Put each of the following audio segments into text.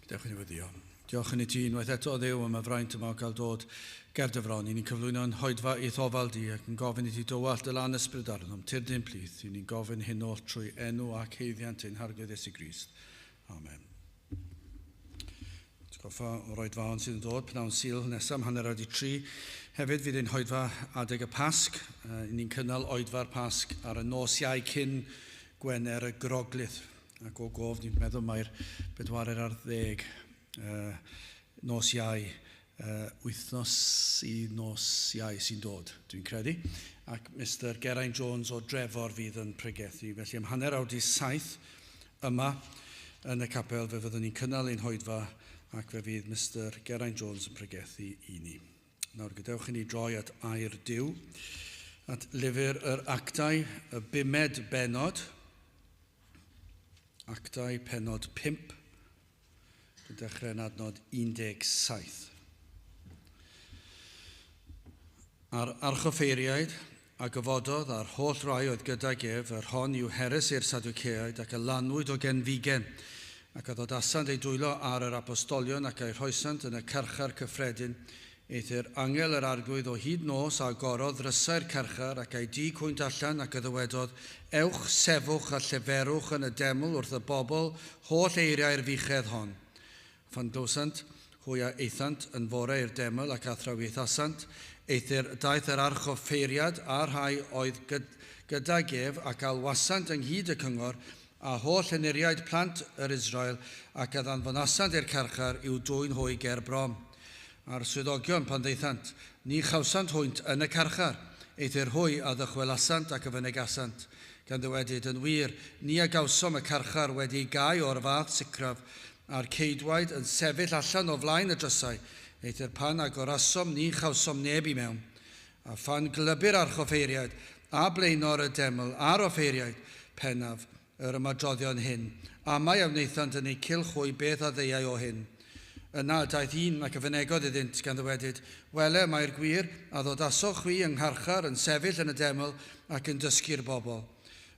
Gadewch i ni weddïo. Diolch yn i ti unwaith eto, Dduw, am y fraint yma o gael dod ger dy fron. I ni'n cyflwyno'n hoedfa i'th ofal di ac yn gofyn i ti dywallt dy lan ysbryd arnom, tyrd i'n plith. I ni'n gofyn hyn oll trwy enw ac haeddiant ein Harglwydd Iesu Grist. Amen. Atgoffa o'r oedfaon sydd yn dod pnawn Sul nesaf am 3:30. Hefyd fydd ein hoedfa adeg y Pasg. Uh, ni'n cynnal oedfa'r Pasg ar y nos Iau cyn Gwener y Groglith. Ac o gof, ni'n meddwl mai'r 24 uh, nos Iau, uh, wythnos i nos Iau sy'n dod, dwi'n credu. Ac Mr Geraint Jones o Drefor fydd yn pregethu. Felly am 6:30 yma yn y capel fe fyddwn ni'n cynnal ein hoedfa ac fe fydd Mr Geraint Jones yn pregethu i ni. Nawr gadewch i ni droi at air Duw, at lyfr yr Actau, y bumed bennod, Actau pennod 5, dwi'n dechrau yn adnod 17. A'r archoffeiriaid a gyfododd a'r holl rai oedd gydag ef, yr hon yw heres i'r Sadwceaid, ac a lanwyd o genfigen, ac a ddodasant eu dwylo ar yr apostolion ac a'u rhoesant yn y carchar cyffredin. Eithr angel yr Arglwydd o hyd nos a agorodd ddrysau'r carchar, ac a'i dug hwynt allan, ac a ddywedodd, Ewch, sefwch a lleferwch yn y deml wrth y bobl holl eiriau'r fuchedd hon. Phan glywsant, hwy a aethant yn fore i'r deml ac athrawiaethasant, eithr daeth yr archoffeiriad a'r rhai oedd gydag ef, ac alwasant ynghyd y cyngor, a holl henuriaid plant yr Israel, ac a ddanfonasant i'r carchar i'w dwyn hwy ger bron. A'r swyddogion, pan ddaethant, ni chawsant hwynt yn y carchar, eithr hwy a ddychwelasant ac a fynegasant, gan ddywedyd, Yn wir, ni a gawsom y carchar wedi ei gau o'r fath sicraf, a'r ceidwaid yn sefyll allan o flaen y drysau, eithr pan agorasom ni chawsom neb i mewn. A phan glybu'r archoffeiriaid a blaenor y deml a'r offeiriaid pennaf yr ymadroddion hyn, amau a wnaethant yn eu cylch hwy beth a ddeuai o hyn. Yna y daeth un ac a fynegodd iddynt, gan ddywedyd, Wele, mae'r gwir a ddodasoch chwi yng ngharchar yn sefyll yn y deml ac yn dysgu'r bobl.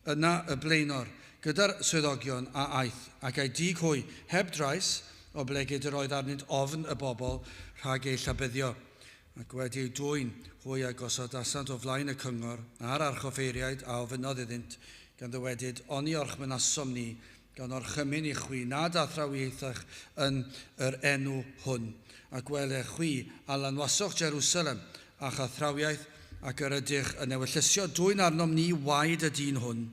Yna y blaenor, gyda'r swyddogion, a aeth, ac a'i dug hwy, heb drais, oblegid yr oedd arnynt ofn y bobl rhag eu llabyddio. Ac wedi eu dwyn, hwy a gosodasant o flaen y cyngor, a'r archoffeiriaid a ofynnodd iddynt, gan ddywedyd, Oni orchmynasom ni, gan orchymyn i chwi, nad athrawiaethach yn yr enw hwn? Ac wele, chwi a lanwasoch Jerusalem a'ch athrawiaeth, ac yr ydych yn ewyllysio dwyn arnom ni waed y dyn hwn.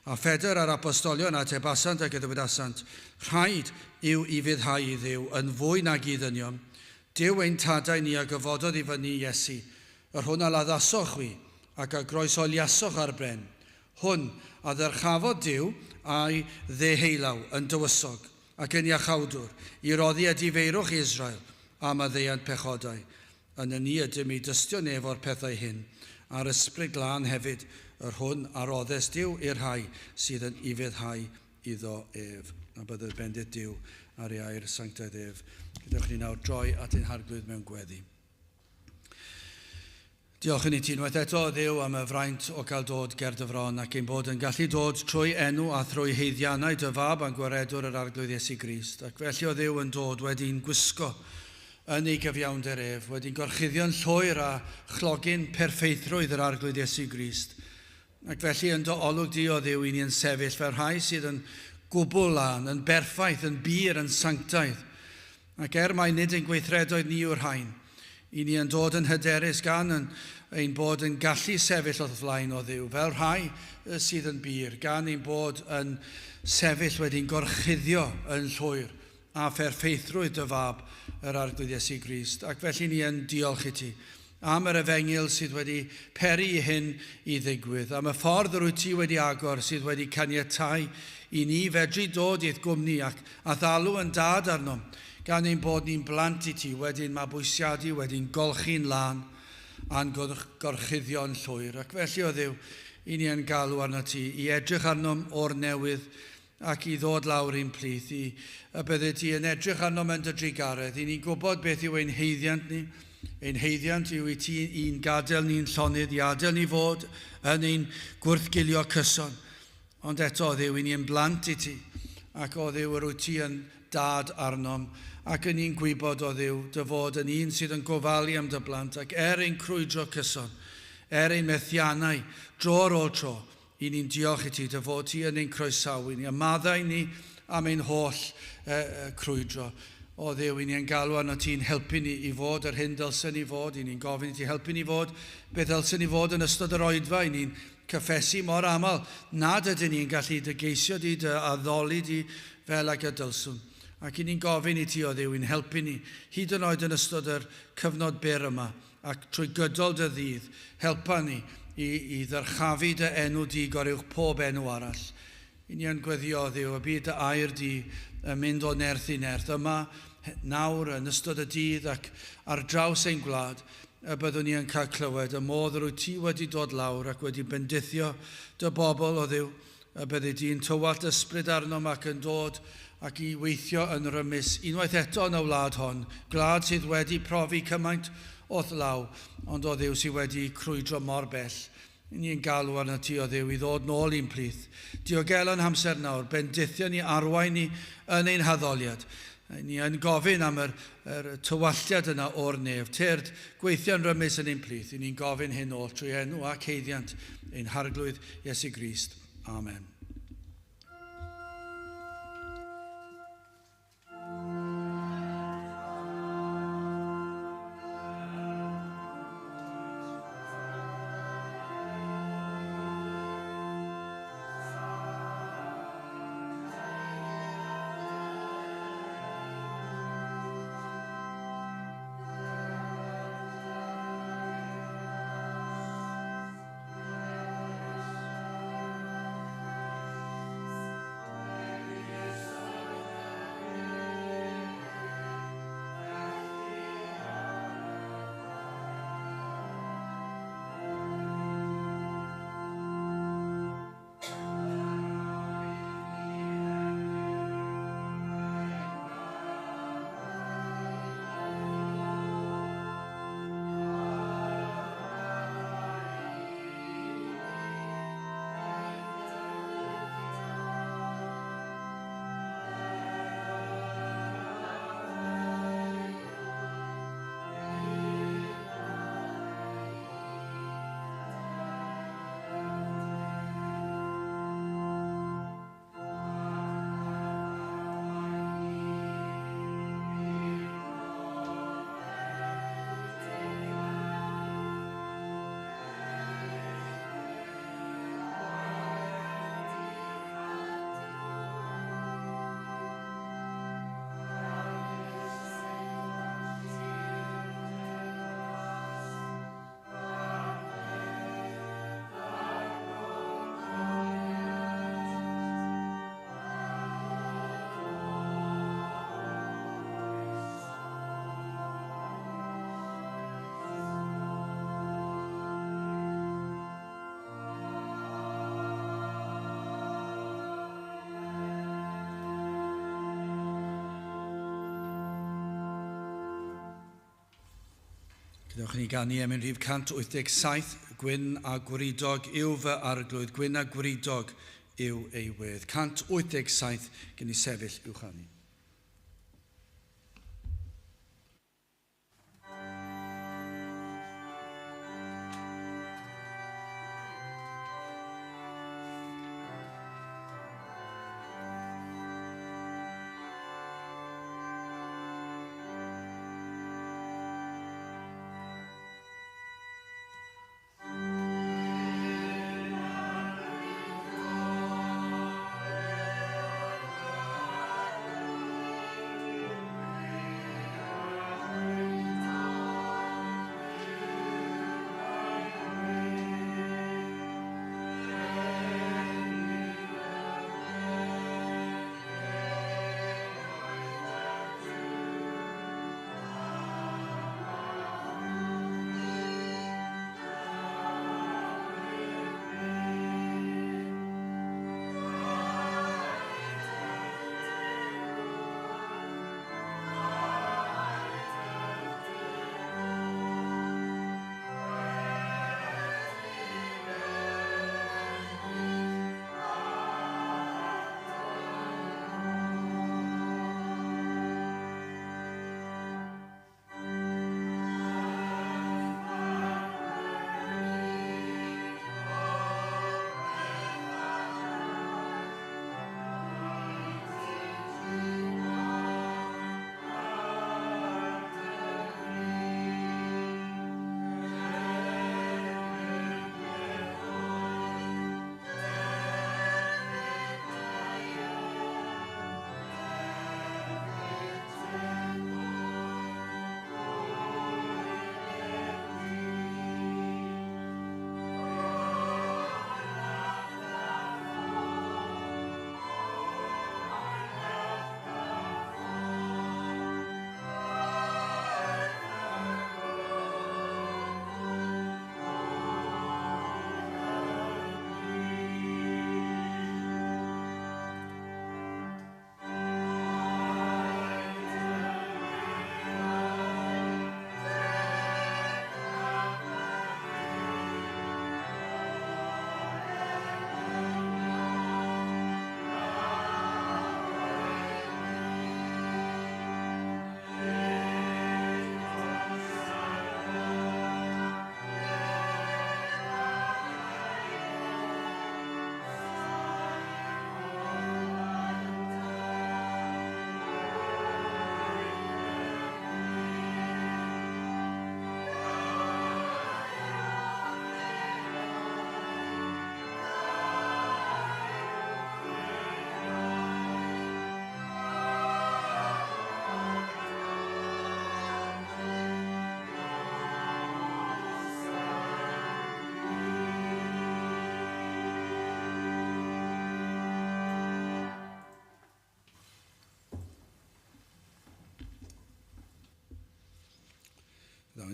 A Phedr a'r apostolion a atebasant ac a ddywedasant, Rhaid yw ufuddhau i Dduw yn fwy nag i ddynion. Duw ein tadau ni a gyfododd i fyny Iesu, yr hwn a laddasoch chwi, ac a groeshoeliasoch ar bren. Hwn a ddyrchafodd Duw a'i ddeheulaw yn dywysog, ac yn iachawdwr, i roddi edifeirwch i Israel am maddeuant pechodau. Yn y ni ydym i dystio nef o'r pethau hyn, a'r Ysbryd Glân hefyd, yr hwn a roddes Duw i'r rhai sydd yn ufuddhau iddo ef. A bydded bendith Duw ar ei air sanctaidd ef. Gadewch i ni nawr droi at ein Harglwydd mewn gweddi. Diolch i ni ti unwaith eto, Dduw, am y fraint o gael dod ger dy fron ac ein bod yn gallu dod trwy enw a thrwy haeddiannau dy Fab a'n Gwaredwr yr Arglwydd Iesu Grist. Ac felly, o Dduw, yn dod wedi'n gwisgo yn ei gyfiawnder ef, wedi'n gorchuddio'n llwyr â chlogyn perffeithrwydd yr Arglwydd Iesu Grist. Ac felly yn dy olwg di, o Dduw, i ni yn sefyll fel rhai sydd yn gwbl lân, yn berffaith, yn bur, yn sanctaidd. Ac er mai nid ein gweithredoedd ni yw'r rhain, i ni yn dod yn hyderus gan yn, ein bod yn gallu sefyll wrth flaen o Dduw, fel rhai sydd yn bur, gan ein bod yn sefyll wedi'n gorchuddio yn llwyr a pherffeithrwydd dy Fab, yr Arglwydd Iesu Grist. Ac felly ni yn diolch i ti am yr efengyl sydd wedi peri i hyn i ddigwydd, am y ffordd yr wyt ti wedi agor sydd wedi caniatáu i ni fedru dod i'th gwmni ac a'th alw yn dad arnom, gan ein bod ni'n blant i ti, wedi'n mabwysiadu, wedi'n golchi'n lân, a'n gorchuddio'n llwyr. Ac felly, o Dduw, i ni yn galw arnat ti i edrych arnom o'r newydd ac i ddod lawr i'n plith, i y byddi ti yn edrych arnom yn dy drugaredd, i ni'n gwybod beth yw ein haeddiant ni. Ein haeddiant yw i ti i'n gadael ni'n llonydd, i adael ni fod yn ein gwrthgilio cyson. Ond eto, o Dduw, i ni yn blant i ti, ac o Dduw, yr wyt ti yn dad arnom, ac yn ni'n gwybod o Dduw dy fod yn un sydd yn gofalu am dy blant, ac er ein crwydro cyson, er ein methiannau, dro ar ôl tro, i ni'n diolch i ti dy fod ti yn ein croesawu ni, a maddau ni am ein holl crwydro. O Dduw, i ni'n galw arno ti'n helpu ni i fod yr hyn dylsen ni fod, i ni'n gofyn i ti helpu ni fod beth dylsen ni fod yn ystod yr oedfa, i ni'n cyffesu mor aml nad ydyn ni'n gallu dy geisio di, dy addoli di fel ag y dylswn. Ac i ni'n gofyn i ti o Dduw i'n helpu ni, hyd yn oed yn ystod yr cyfnod byr yma, ac trwy gydol dy ddydd, helpa ni i ddyrchafu dy enw di goruwch pob enw arall. I ni yn gweddio Dduw, y bydd dy air di yn mynd o nerth i nerth. Yma, nawr, yn ystod y dydd ac ar draws ein gwlad, y byddwn ni yn cael clywed y modd yr wyt ti wedi dod lawr ac wedi bendithio dy bobl o Dduw, y byddi di'n tywallt ysbryd arnom ac yn dod ac i weithio yn rymus unwaith eto yn y wlad hon, gwlad sydd wedi profi cymaint o'th law, ond o Dduw sydd wedi crwydro mor bell. Ni'n galw arno ti o Dduw i ddod nôl i'n plith. Diogelon hamser nawr, bendithio ni, arwain ni yn ein haddoliad. Ni yn gofyn am yr tywalltiad yna o'r nef. Tyrd, gweithio'n rymus yn ein plith. Ni'n gofyn hyn oll trwy enw ac haeddiant ein Harglwydd Iesu Grist. Amen. Gadewch i ni ganu emyn rhif 187, Gwyn a Gwridog yw fy arglwydd, gwyn a gwridog yw ei wedd. 187, gen i sefyll i'w chanu.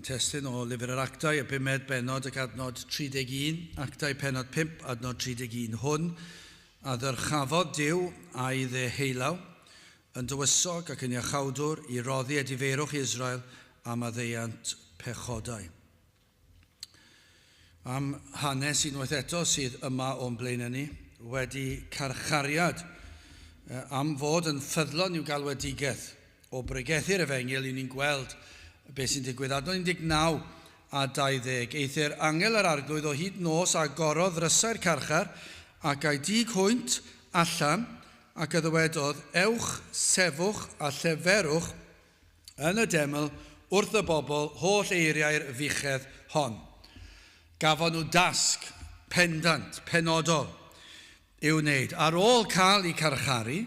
testun o Lyfr yr Actau, y bumed bennod ac adnod 31, Actau pennod 5, adnod 31. Hwn a ddyrchafodd Duw a'i ddeheullaw, yn dywysog ac yn iachawdwr i roddi edifeirwch i Israel am maddeuant pechodau. Am hanes unwaith eto sydd yma o'n blaenau ni, wedi carchariad am fod yn ffyddlon i'w galwedigaeth o bregethu'r efengyl, i ni'n gweld beth sy'n digwydd. Adnod 19 a 20. Eithr angel yr Arglwydd o hyd nos a gorodd ddrysau'r carchar ac a'i dig hwynt allan ac a ddywedodd, Ewch, sefwch a lleferwch yn y deml wrth y bobl holl eiriau'r fuchedd hon. Gafon nhw dasg pendant, penodol, i'w wneud. Ar ôl cael eu carcharu,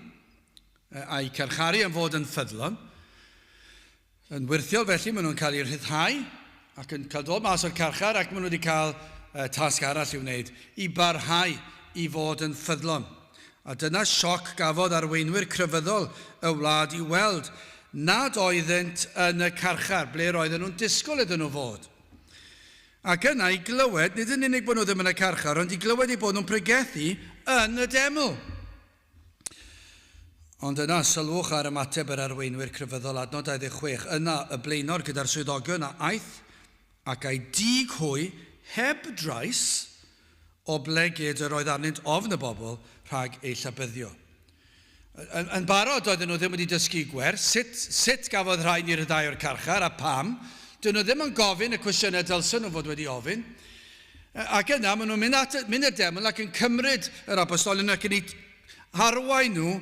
a'u carcharu am fod yn ffyddlon, yn wyrthiol felly, maen nhw'n cael eu rhyddhau ac yn cael dod mas o'r carchar ac maen nhw wedi cael tasg arall i'w wneud, i barhau i fod yn ffyddlon. A dyna sioc gafodd arweinwyr crefyddol y wlad i weld nad oeddynt yn y carchar, ble roedden nhw'n disgwyl iddyn nhw fod. Ac yna i glywed, nid yn unig bod nhw ddim yn y carchar, ond i glywed eu bod nhw'n pregethu yn y deml. Ond yna, sylwch ar ymateb yr arweinwyr crefyddol, adnod 26, yna y blaenor gyda'r swyddogion a aeth ac a'i dug hwy heb drais, oblegid yr oedd arnynt ofn y bobl rhag eu llabyddio. Yn, yn barod, doedden nhw ddim wedi dysgu gwers, sut, sut gafodd rhain i ryddhau o'r carchar a pam. Dyn nhw ddim yn gofyn y cwestiynau dylsen nhw fod wedi ofyn. Ac yna, maen nhw'n mynd, at, mynd i'r deml ac yn cymryd yr apostolion ac yn eu harwain nhw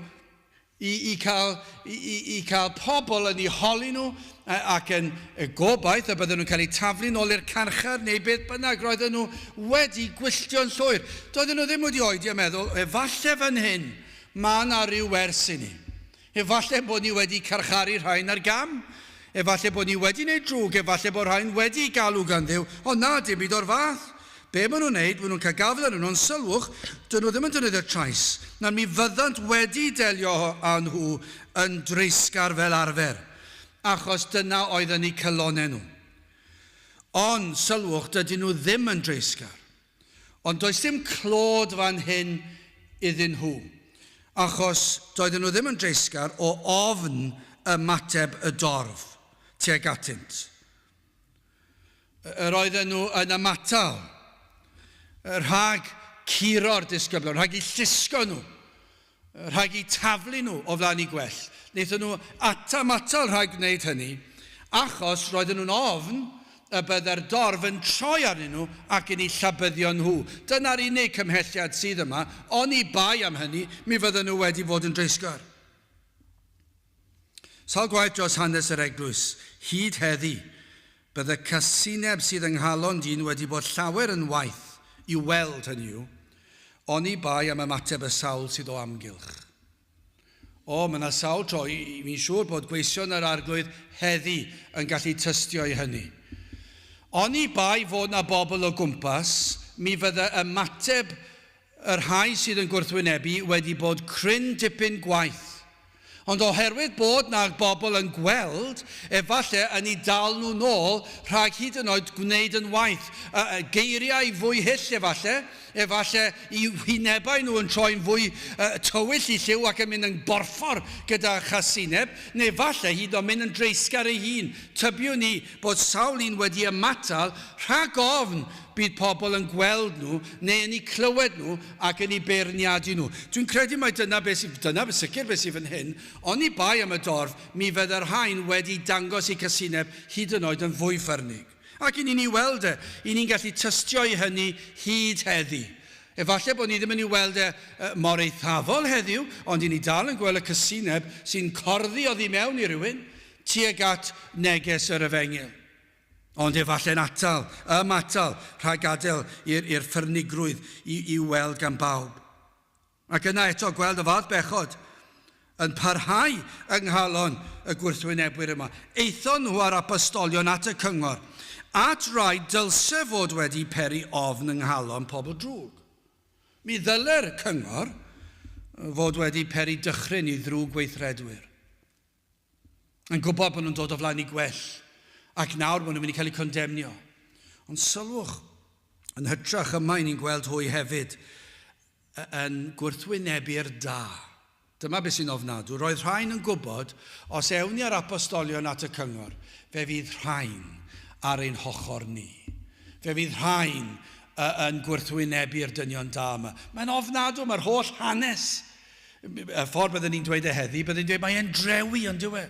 i, i, cael, i, i, i cael pobl yn eu holi nhw ac yn y gobaith y bydden nhw'n cael eu taflu nôl i'r carchar neu beth bynnag. Roedden nhw wedi gwylltio'n llwyr. Doedden nhw ddim wedi oedi a meddwl, efallai fan hyn, mae yna rhyw wers i ni. Efallai bod ni wedi carcharu rhain ar gam. Efallai bod ni wedi gwneud drwg, efallai bod rhain wedi galw gan Dduw, ond na, dim byd o'r fath. Be maen nhw'n wneud, maen nhw'n cael gafael arnyn nhw, ond sylwch, dyn nhw ddim yn defnyddio trais, na mi fyddant wedi delio â nhw yn dreisgar fel arfer, achos dyna oedd yn eu calonnau nhw. Ond, sylwch, dydyn nhw ddim yn dreisgar. Ond does dim clod fan hyn iddyn nhw, achos doedden nhw ddim yn dreisgar o ofn ymateb y dorf tuag atynt. Yr oedden nhw yn ymatal rhag curo'r disgyblion, rhag eu llusgo nhw, rhag eu taflu nhw o flaen eu gwell. Wnaethon nhw atamatal rhag gwneud hynny, achos roedden nhw'n ofn y byddai'r dorf yn troi arnyn nhw ac yn eu llabyddio nhw. Dyna'r unig cymhelliad sydd yma, oni bai am hynny, mi fydden nhw wedi bod yn dreisgar. Sawl gwaith dros hanes yr eglwys, hyd heddi, bydde casineb sydd yng nghalon dyn wedi bod llawer yn waeth i'w weld, hynny yw, oni bai am ymateb y sawl sydd o amgylch. O, mae yna sawl tro, fi'n siŵr bod gweision yr Arglwydd heddi yn gallu tystio i hynny. Oni bai fod na bobl o gwmpas, mi fydde ymateb y rhai sydd yn gwrthwynebu wedi bod cryn dipyn gwaeth. Ond oherwydd bod 'na bobl yn gweld, efallai yn eu dal nhw nôl rhag hyd yn oed gwneud yn waeth. Geiriau fwy hyll efallai, efallai eu hwynebau nhw yn troi'n fwy tywyll i lliw ac yn mynd yn borffor gyda chasineb, neu efallai hyd yn oed mynd yn dreisgar ei hun. Tybiwn i bod sawl un wedi ymatal rhag ofn bydd pobl yn gweld nhw neu yn eu clywed nhw ac yn eu beirniadu nhw. Dwi'n credu mai dyna beth sydd, dyna yn sicr beth sydd fan hyn, oni bai am y dorf, mi fydde'r rhain wedi dangos eu casineb hyd yn oed yn fwy ffyrnig. Ac i ni'n ei weld e, i ni'n gallu tystio i hynny hyd heddi. Efallai bod ni ddim yn ei weld e mor eithafol heddiw, ond i ni dal yn gweld y casineb sy'n corddi oddi mewn i rywun tuag at neges yr efengyl. Ond efallai'n atal, ymatal, rhag gadael i'r ffyrnigrwydd i'w weld gan bawb. Ac yna eto gweld y fath bechod yn parhau yng nghalon y gwrthwynebwyr yma. Aethon nhw a'r apostolion at y cyngor, at rai dylse fod wedi peri ofn yng nghalon pobl drwg. Mi ddyle'r cyngor fod wedi peri dychryn i ddrwg weithredwyr. Yn gwybod bod nhw'n dod o flaen i gwell. Ac nawr maen nhw'n mynd i cael eu condemnio. Ond sylwch, yn hytrach yma i ni'n gweld hwy hefyd yn gwrthwynebu'r da. Dyma beth sy'n ofnadw. Roedd rhain yn gwybod, os ewn ni ar apostolion at y cyngor, fe fydd rhain ar ein hochr ni. Fe fydd rhain yn gwrthwynebu'r dynion da yma. Mae'n ofnadw, mae'r holl hanes. Y ffordd byddwn ni'n dweud e heddi, byddwn ni'n dweud mae'n drewi, ond dyw e.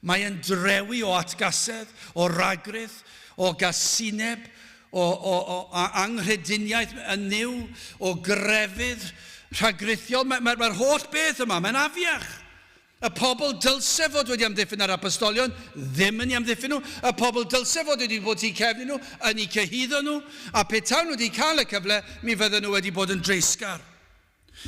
Mae'n drewi o atgasedd, o ragrith, o gasineb, o, o, o anghrediniaeth yn Nuw, o grefydd rhagrithiol. Mae'r mae, mae holl beth yma, mae'n afiach. Y pobl dylse fod wedi amddiffyn yr apostolion, ddim yn ei amddiffyn nhw. Y pobl dylse fod wedi bod tu cefn nhw, yn eu cyhuddo nhw. A petawn nhw wedi cael y cyfle, mi fydden nhw wedi bod yn dreisgar.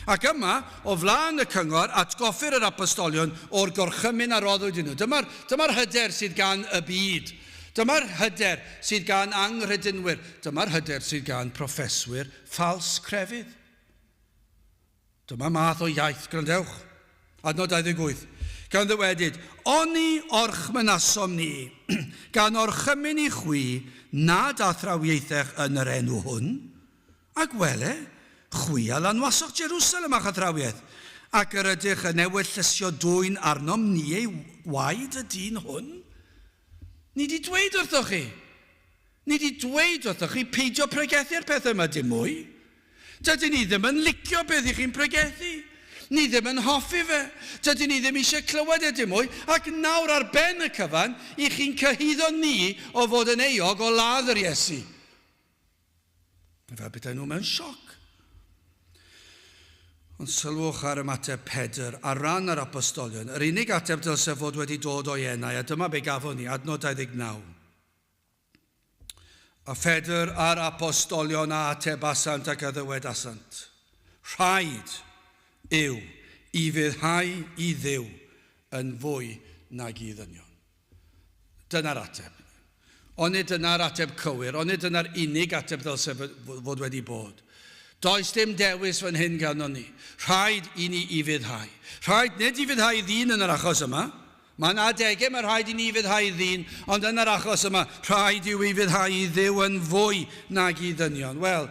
Ac yma, o flaen y cyngor, atgoffir yr apostolion o'r gorchymyn a roddwyd i nhw. Dyma'r dyma hyder sydd gan y byd. Dyma'r hyder sydd gan anghredinwyr. Dyma'r hyder sydd gan proffeswyr ffals crefydd. Dyma math o iaith, gwrandewch. Adnod 28. Gan ddywedyd, Oni orchmynasom ni, gan orchymyn i chwi nad athrawiaethech yn yr enw hwn? Ac wele, chwi a lanwasoch Jerusalem â'ch athrawiaeth, ac yr ydych yn ewyllysio dwyn arnom ni ei waed y dyn hwn? Ni di dweud wrthoch chi. Ni di dweud wrthoch chi peidio pregethu'r pethau yma dim mwy. Dydyn ni ddim yn licio beth i chi'n pregethu. Ni ddim yn hoffi fe. Dydyn ni ddim eisiau clywed e dim mwy. Ac nawr ar ben y cyfan, i chi'n cyhuddo ni o fod yn euog o ladd yr Iesu. Fel petai nhw mewn sioc. Ond sylwch ar ymateb Pedr ar ran yr apostolion. Yr unig ateb dylse fod wedi dod o'i enau, a dyma be gafon ni, adnod 29. A Phedr a'r apostolion a atebasant ac a ddywedasant, Rhaid yw i fuddhau i Dduw yn fwy nag i ddynion. Dyna'r ateb. Onid dyna'r ateb cywir? Onid dyna'r unig ateb ddylse fod wedi bod? Does dim dewis fan hyn ganddo ni. Rhaid i ni ufuddhau. Rhaid nid ufuddhau i ddyn yn yr achos yma. Mae yna adegau mae rhaid i ni ufuddhau i ddyn, ond yn yr achos yma, rhaid yw ufuddhau i Dduw yn fwy nag i ddynion. Wel,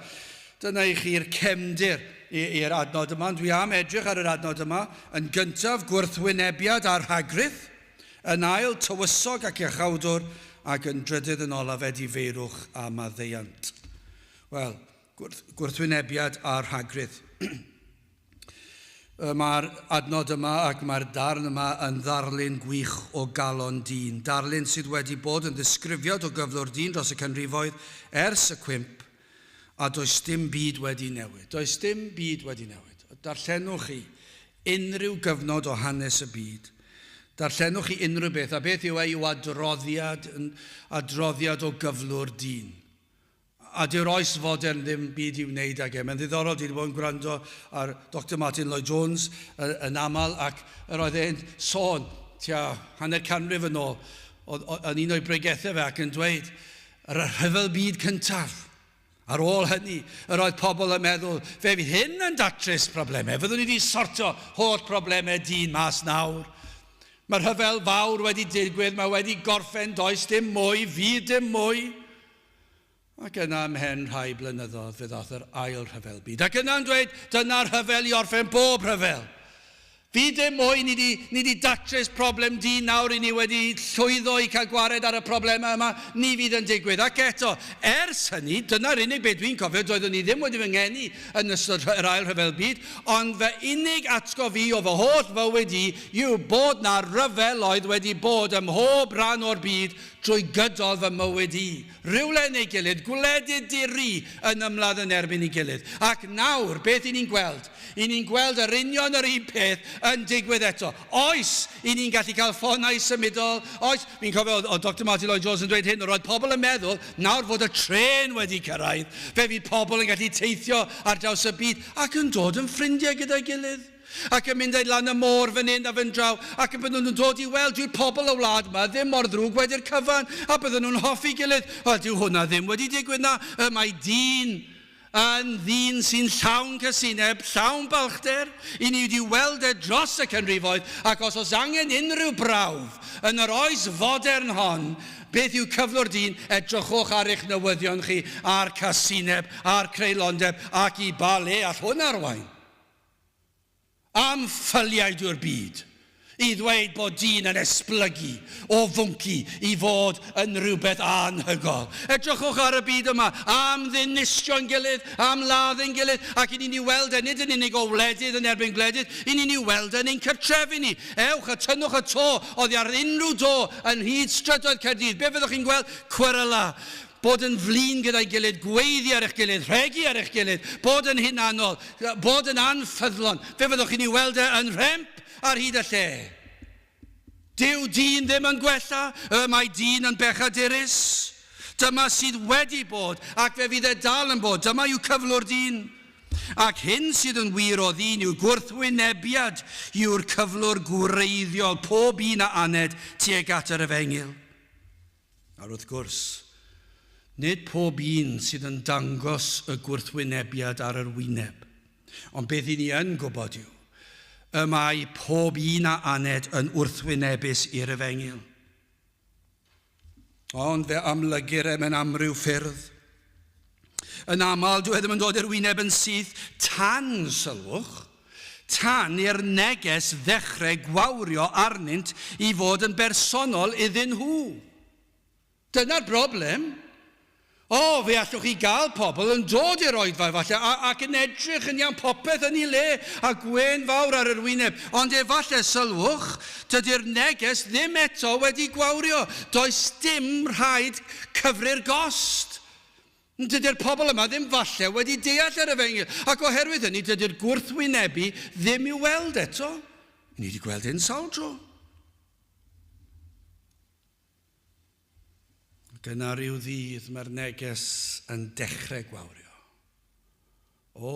dyna i chi'r cefndir i'r adnod yma, ond dwi am edrych ar yr adnod yma. Yn gyntaf, gwrthwynebiad a rhagrith. Yn ail, tywysog ac iachawdwr, ac yn drydydd yn olaf, edifeirwch a maddeuant. Wel, gwrth, gwrthwynebiad a rhagrith. Mae'r adnod yma ac mae'r darn yma yn ddarlun gwych o galon dyn. Darlun sydd wedi bod yn ddisgrifiad o gyflwr dyn dros y canrifoedd ers y cwymp, a does dim byd wedi newid. Does dim byd wedi newid. Darllenwch chi unrhyw gyfnod o hanes y byd. Darllenwch chi unrhyw beth, a beth yw e yw adroddiad, adroddiad o gyflwr dyn. A dyw'r oes fodern ddim byd i'w wneud ag e. Mae'n ddiddorol, dwi wedi bod yn gwrando ar Dr Martin Lloyd Jones yn aml, ac yr oedd e'n sôn tua hanner canrif yn ôl, yn un o'i bregethau fe ac yn dweud, yr rhyfel byd cyntaf, Ar ôl hynny, yr oedd pobl yn meddwl, fe fydd hyn yn datrys problemau, fyddwn ni wedi sortio holl problemau dyn mas nawr. Mae'r rhyfel fawr wedi digwydd, mae wedi gorffen, does dim mwy, fydd dim mwy. Ac yna ymhen rhai blynyddoedd fe ddaeth yr ail rhyfel byd. Ac yna'n dweud, dyna'r rhyfel i orffen bob rhyfel. Fi dim mwy, ni di, ni di datrys problem dyn nawr, i ni wedi llwyddo i cael gwared ar y problemau yma, ni fydd yn digwydd. Ac eto, ers hynny, dyna'r unig beth dwi'n cofio, doeddwn i ddim wedi fy ngeni yn ystod yr ail rhyfel byd, ond fy unig atgof i o fy holl fywyd i yw bod na ryfel oedd wedi bod ym mhob rhan o'r byd drwy gydol fy mywyd i. Rhywle neu gilydd, gwledydd di-ri yn ymladd yn erbyn ei gilydd. Ac nawr, beth i ni'n gweld? I ni'n gweld yr union yr un peth yn digwydd eto. Oes, i ni'n gallu cael ffonau symudol. Oes, fi'n cofio oedd Dr Martin Lloyd Jones yn dweud hyn, roedd pobl yn meddwl nawr fod y trên wedi cyrraedd, fe fydd pobl yn gallu teithio ar draws y byd ac yn dod yn ffrindiau gyda'i gilydd ac yn mynd lan y môr fan hyn a fan draw ac yn bydden nhw'n dod i weld dyw'r pobl y wlad yma ddim mor ddrwg wedi'r cyfan a bydden nhw'n hoffi gilydd. Wel, dyw hwnna ddim wedi digwydd na. Y mae dyn yn ddyn sy'n llawn casineb, llawn balchder. I ni wedi weld e dros y canrifoedd, ac os oes angen unrhyw brawf yn yr oes fodern hon, beth yw cyflwr dyn, edrychwch ar eich newyddion chi, a'r casineb, a'r creulondeb, ac i ba le all hwn arwain. Am ffyliaid yw'r byd i ddweud bod dyn yn esblygu o fwnci i fod yn rhywbeth anhygoel. Edrychwch ar y byd yma, am ddinistrio'n gilydd, am ladd ein gilydd, ac i ni'n ei weld e nid yn unig o wledydd yn erbyn gwledydd, i ni'n ei weld e yn ein cartrefi ni. Ewch a tynnwch y to oddi ar unrhyw do yn hyd strydoedd Caerdydd. Be fyddwch chi'n gweld? Cweryla. Bod yn flin gyda'i gilydd, gweiddi ar eich gilydd, rhegi ar eich gilydd, bod yn hunanol, bod yn anffyddlon. Fe fyddwch chi'n ei weld e yn rhemp ar hyd y lle. Dyw dyn ddim yn gwella, y mae dyn yn bechadurus. Dyma sydd wedi bod, ac fe fydd e dal yn bod. Dyma yw cyflwr dyn. Ac hyn sydd yn wir o ddyn yw gwrthwynebiad yw'r cyflwr gwreiddiol pob un a aned tuag at yr efengyl. Nawr wrth gwrs, nid pob un sydd yn dangos y gwrthwynebiad ar yr wyneb, ond beth i ni yn gwybod yw, y mae pob un a aned yn wrthwynebus i'r efengyl. Ond fe amlygir e mewn amryw ffyrdd. Yn aml, dyw e ddim yn dod i'r wyneb yn syth tan, sylwch, tan i'r neges ddechrau gwawrio arnynt i fod yn bersonol iddyn nhw. Dyna'r broblem. O, fe allwch chi gael pobl yn dod i'r oedfa efallai ac yn edrych yn iawn, popeth yn ei le a gwên fawr ar yr wyneb. Ond efallai, sylwch, dydy'r neges ddim eto wedi gwawrio. Does dim rhaid cyfri'r gost. Dydy'r pobl yma ddim falle wedi deall yr efengyl, ac oherwydd hynny dydy'r gwrthwynebu ddim i'w weld eto. Ni wedi gweld hyn sawl tro. Ac yna rhyw ddydd mae'r neges yn dechrau gwawrio. O,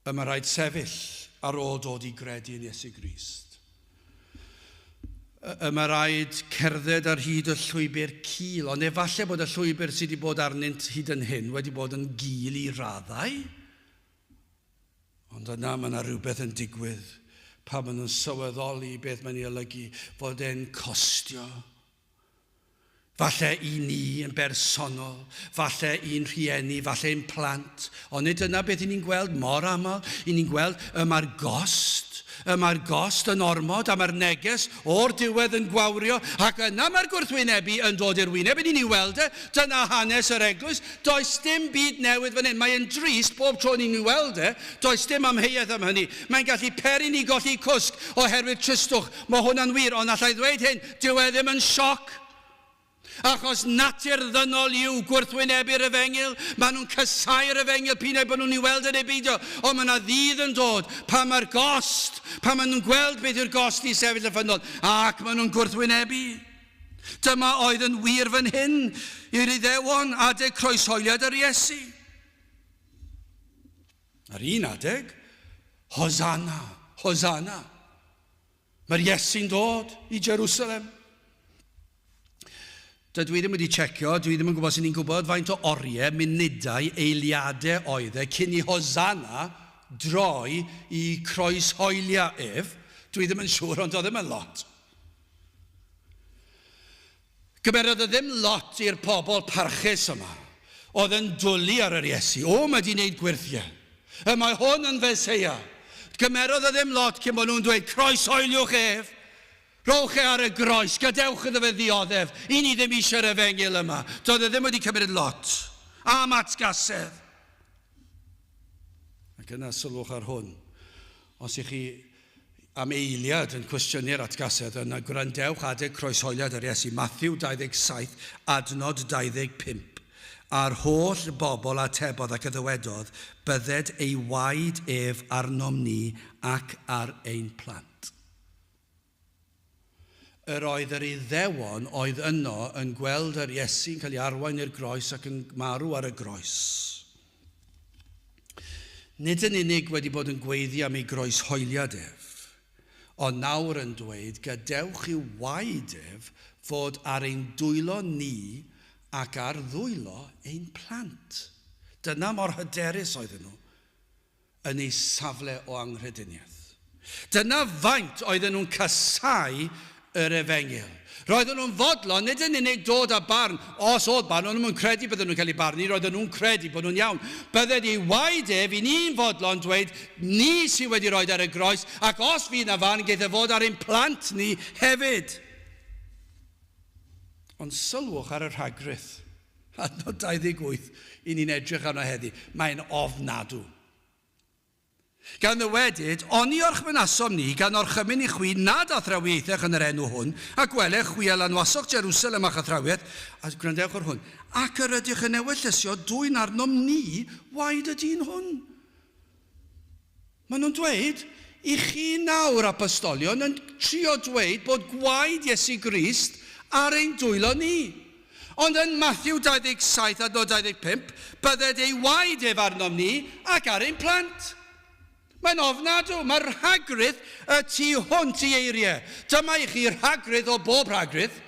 y mae rhaid sefyll ar ôl dod i gredu yn Iesu Grist. Y mae rhaid cerdded ar hyd y llwybr cul, ond efallai bod y llwybr sydd wedi bod arnynt hyd yn hyn wedi bod yn gul i raddau. Ond yna mae yna rhywbeth yn digwydd pan maen nhw'n sylweddoli beth mae'n ei olygu fod e'n costio. Falle i ni yn bersonol, falle i'n rhieni, falle i'n plant, ond nid dyna beth i ni'n gweld mor aml. I ni'n gweld y mae'r gost, y mae'r gost yn ormod a mae'r neges o'r diwedd yn gwawrio, ac yna mae'r gwrthwynebu yn dod i'r wyneb. I ni'n ei weld e, dyna hanes yr eglwys. Does dim byd newydd fan hyn. Mae'n drist bob tro ni'n ei weld e, does dim amheuaeth am hynny. Mae'n gallu peri ni golli cwsg oherwydd tristwch. Mae hwnna'n wir, ond allai ddweud hyn, dyw e ddim yn sioc. Achos natur ddynol yw gwrthwynebu'r efengyl. Maen nhw'n casáu'r efengyl, p'un ai bod nhw'n ei weld yn ei beidio. Ond mae yna ddydd yn dod pan mae'r gost, pan maen nhw'n gweld beth yw'r gost i sefyll y ffynnon, ac maen nhw'n gwrthwynebu. Dyma oedd yn wir fan hyn i'r Iddewon adeg croeshoeliad yr Iesu. Ar un adeg, Hosanna, Hosanna. Mae'r Iesu'n dod i Jerusalem. Dydw i ddim wedi checio, dwi ddim yn gwybod sy'n ni'n gwybod faint o oriau, munudau, eiliadau oedd e cyn i Hosanna droi i croeshoelia ef. Dwi ddim yn siŵr, ond oedd ddim yn lot. Gymerodd e ddim lot i'r pobl parchus yma oedd yn dwlu ar yr Iesu. O, mae di wneud gwyrthiau. Y mae hwn yn Feseia. Gymerodd e ddim lot cyn bod nhw'n dweud, croeshoeliwch ef. Rhowch e ar y groes, gadewch iddo fe ddioddef. I ni ddim eisiau'r efengyl yma. Doedd e ddim wedi cymryd lot. Am atgasedd. Ac yna sylwch ar hwn. Os ych chi am eiliad yn cwestiynu'r atgasedd, yna gwrandewch adeg croeshoeliad yr Iesu, Matthew 27, adnod 25. A'r holl bobl atebodd ac y ddywedodd, bydded ei waed ef arnom ni ac ar ein plant. Yr oedd yr Iddewon oedd yno yn gweld yr Iesu'n cael ei arwain i'r groes ac yn marw ar y groes. Nid yn unig wedi bod yn gweiddi am ei groeshoeliad ef, ond nawr yn dweud, gadewch i'w waed ef fod ar ein dwylo ni ac ar ddwylo ein plant. Dyna mor hyderus oedden nhw yn eu safle o anghrediniaeth. Dyna faint oedden nhw'n casáu yr efengyl. Roedden nhw'n fodlon nid yn unig dod â barn, os oedd barn, o'n nhw'n credu bydden nhw'n cael eu barnu, roedden nhw'n credu bod nhw'n iawn. Bydded ei waed ef i ni'n fodlon dweud, ni sydd wedi rhoi ar y groes, ac os fydd na farn, geith e fod ar ein plant ni hefyd. Ond sylwch ar y rhagrith. Adnod 28 i ni'n edrych arno heddi. Mae'n ofnadw. Gan ddywedyd, Oni orchmynasom ni, gan orchymyn i chwi nad athrawiaethech yn yr enw hwn, ac wele, chwi a lanwasoch Jerusalem â'ch athrawiaeth, a gwrandewch ar hwn, ac yr ydych yn ewyllysio dwyn arnom ni waed y dyn hwn. Maen nhw'n dweud, i chi nawr, apostolion, yn trio dweud bod gwaed Iesu Grist ar ein dwylo ni. Ond yn Mathew 27 adnod 25, bydded ei waed ef arnom ni ac ar ein plant. Mae'n ofnadw, mae'r rhagrith y tu hwnt i eiriau. Dyma i chi rhagrith o bob rhagrith.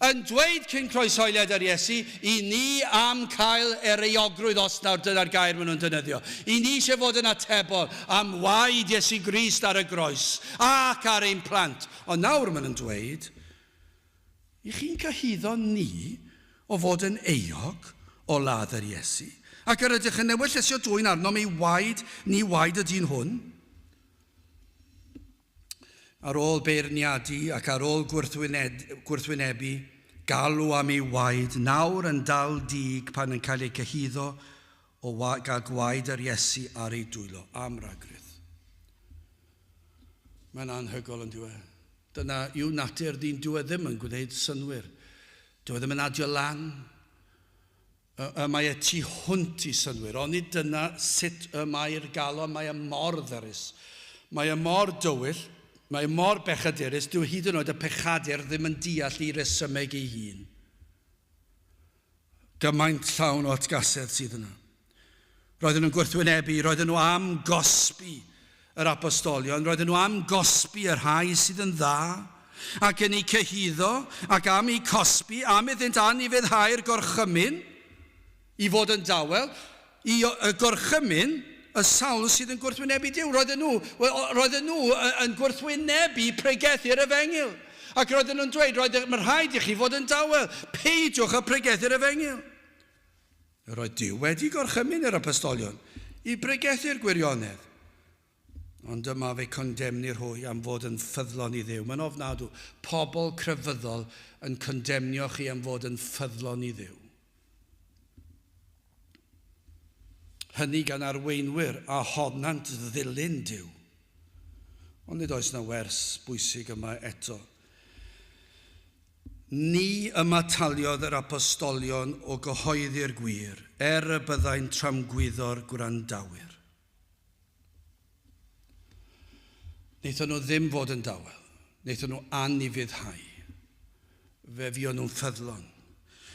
Yn dweud cyn croeshoeliad yr Iesu, i ni am cael yr euogrwydd, os nawr dyna'r gair maen nhw'n defnyddio. I ni eisiau fod yn atebol am waed Iesu Grist ar y groes ac ar ein plant. Ond nawr maen nhw'n dweud, I chi'n cyhuddo ni o fod yn euog o ladd yr Iesu, ac yr ydych yn ewyllysio dwyn arnom ei waed ni waed y dyn hwn? Ar ôl beirniadu ac ar ôl gwrthwynebu, galw am ei waed, nawr yn dal dig pan yn cael ei cyhuddo o gael gwaed yr Iesu ar ei dwylo, am ragrith. Mae'n anhygoel yn diwedd. Dyna yw natur dyn, dyw e ddim yn gwneud synnwyr. Dyw e ddim yn adio lan. Y mae e tu hwnt i synnwyr. Onid dyna sut y mae'r galon, mae e mor ddyrus. Mae e mor dywyll, mae e mor bechadurus, dyw hyd yn oed y pechadur ddim yn deall ei resymeg ei hun. Gymaint llawn o atgasedd sydd yna. Roedden nhw'n gwrthwynebu, roedden nhw am gosbi yr apostolion, roedden nhw am gosbi y rhai sydd yn dda, ac yn eu cyhuddo, ac am eu cosbi, am iddynt anufuddhau'r gorchymyn i fod yn dawel, i y gorchymyn y sawl sydd yn gwrthwynebu Duw. Roedden nhw, roedden nhw yn gwrthwynebu pregethu'r efengyl. Ac roedden nhw'n dweud, roedd, mae rhaid i chi fod yn dawel, peidiwch â pregethu'r efengyl. Yr oedd Duw wedi gorchymyn yr apostolion i bregethu'r gwirionedd. Ond dyma fe condemnir hwy am fod yn ffyddlon i Dduw. Mae'n ofnadw. Pobl crefyddol yn condemnio chi am fod yn ffyddlon i Dduw. Hynny gan arweinwyr a honant ddilyn Duw. Ond nid oes na wers bwysig yma eto. Ni ymataliodd yr apostolion o gyhoeddi'r gwir, er y byddai'n tramgwyddo'r gwrandawyr. Wnaethon nhw ddim fod yn dawel. Wnaethon nhw anufuddhau. Fe fuon nhw'n ffyddlon.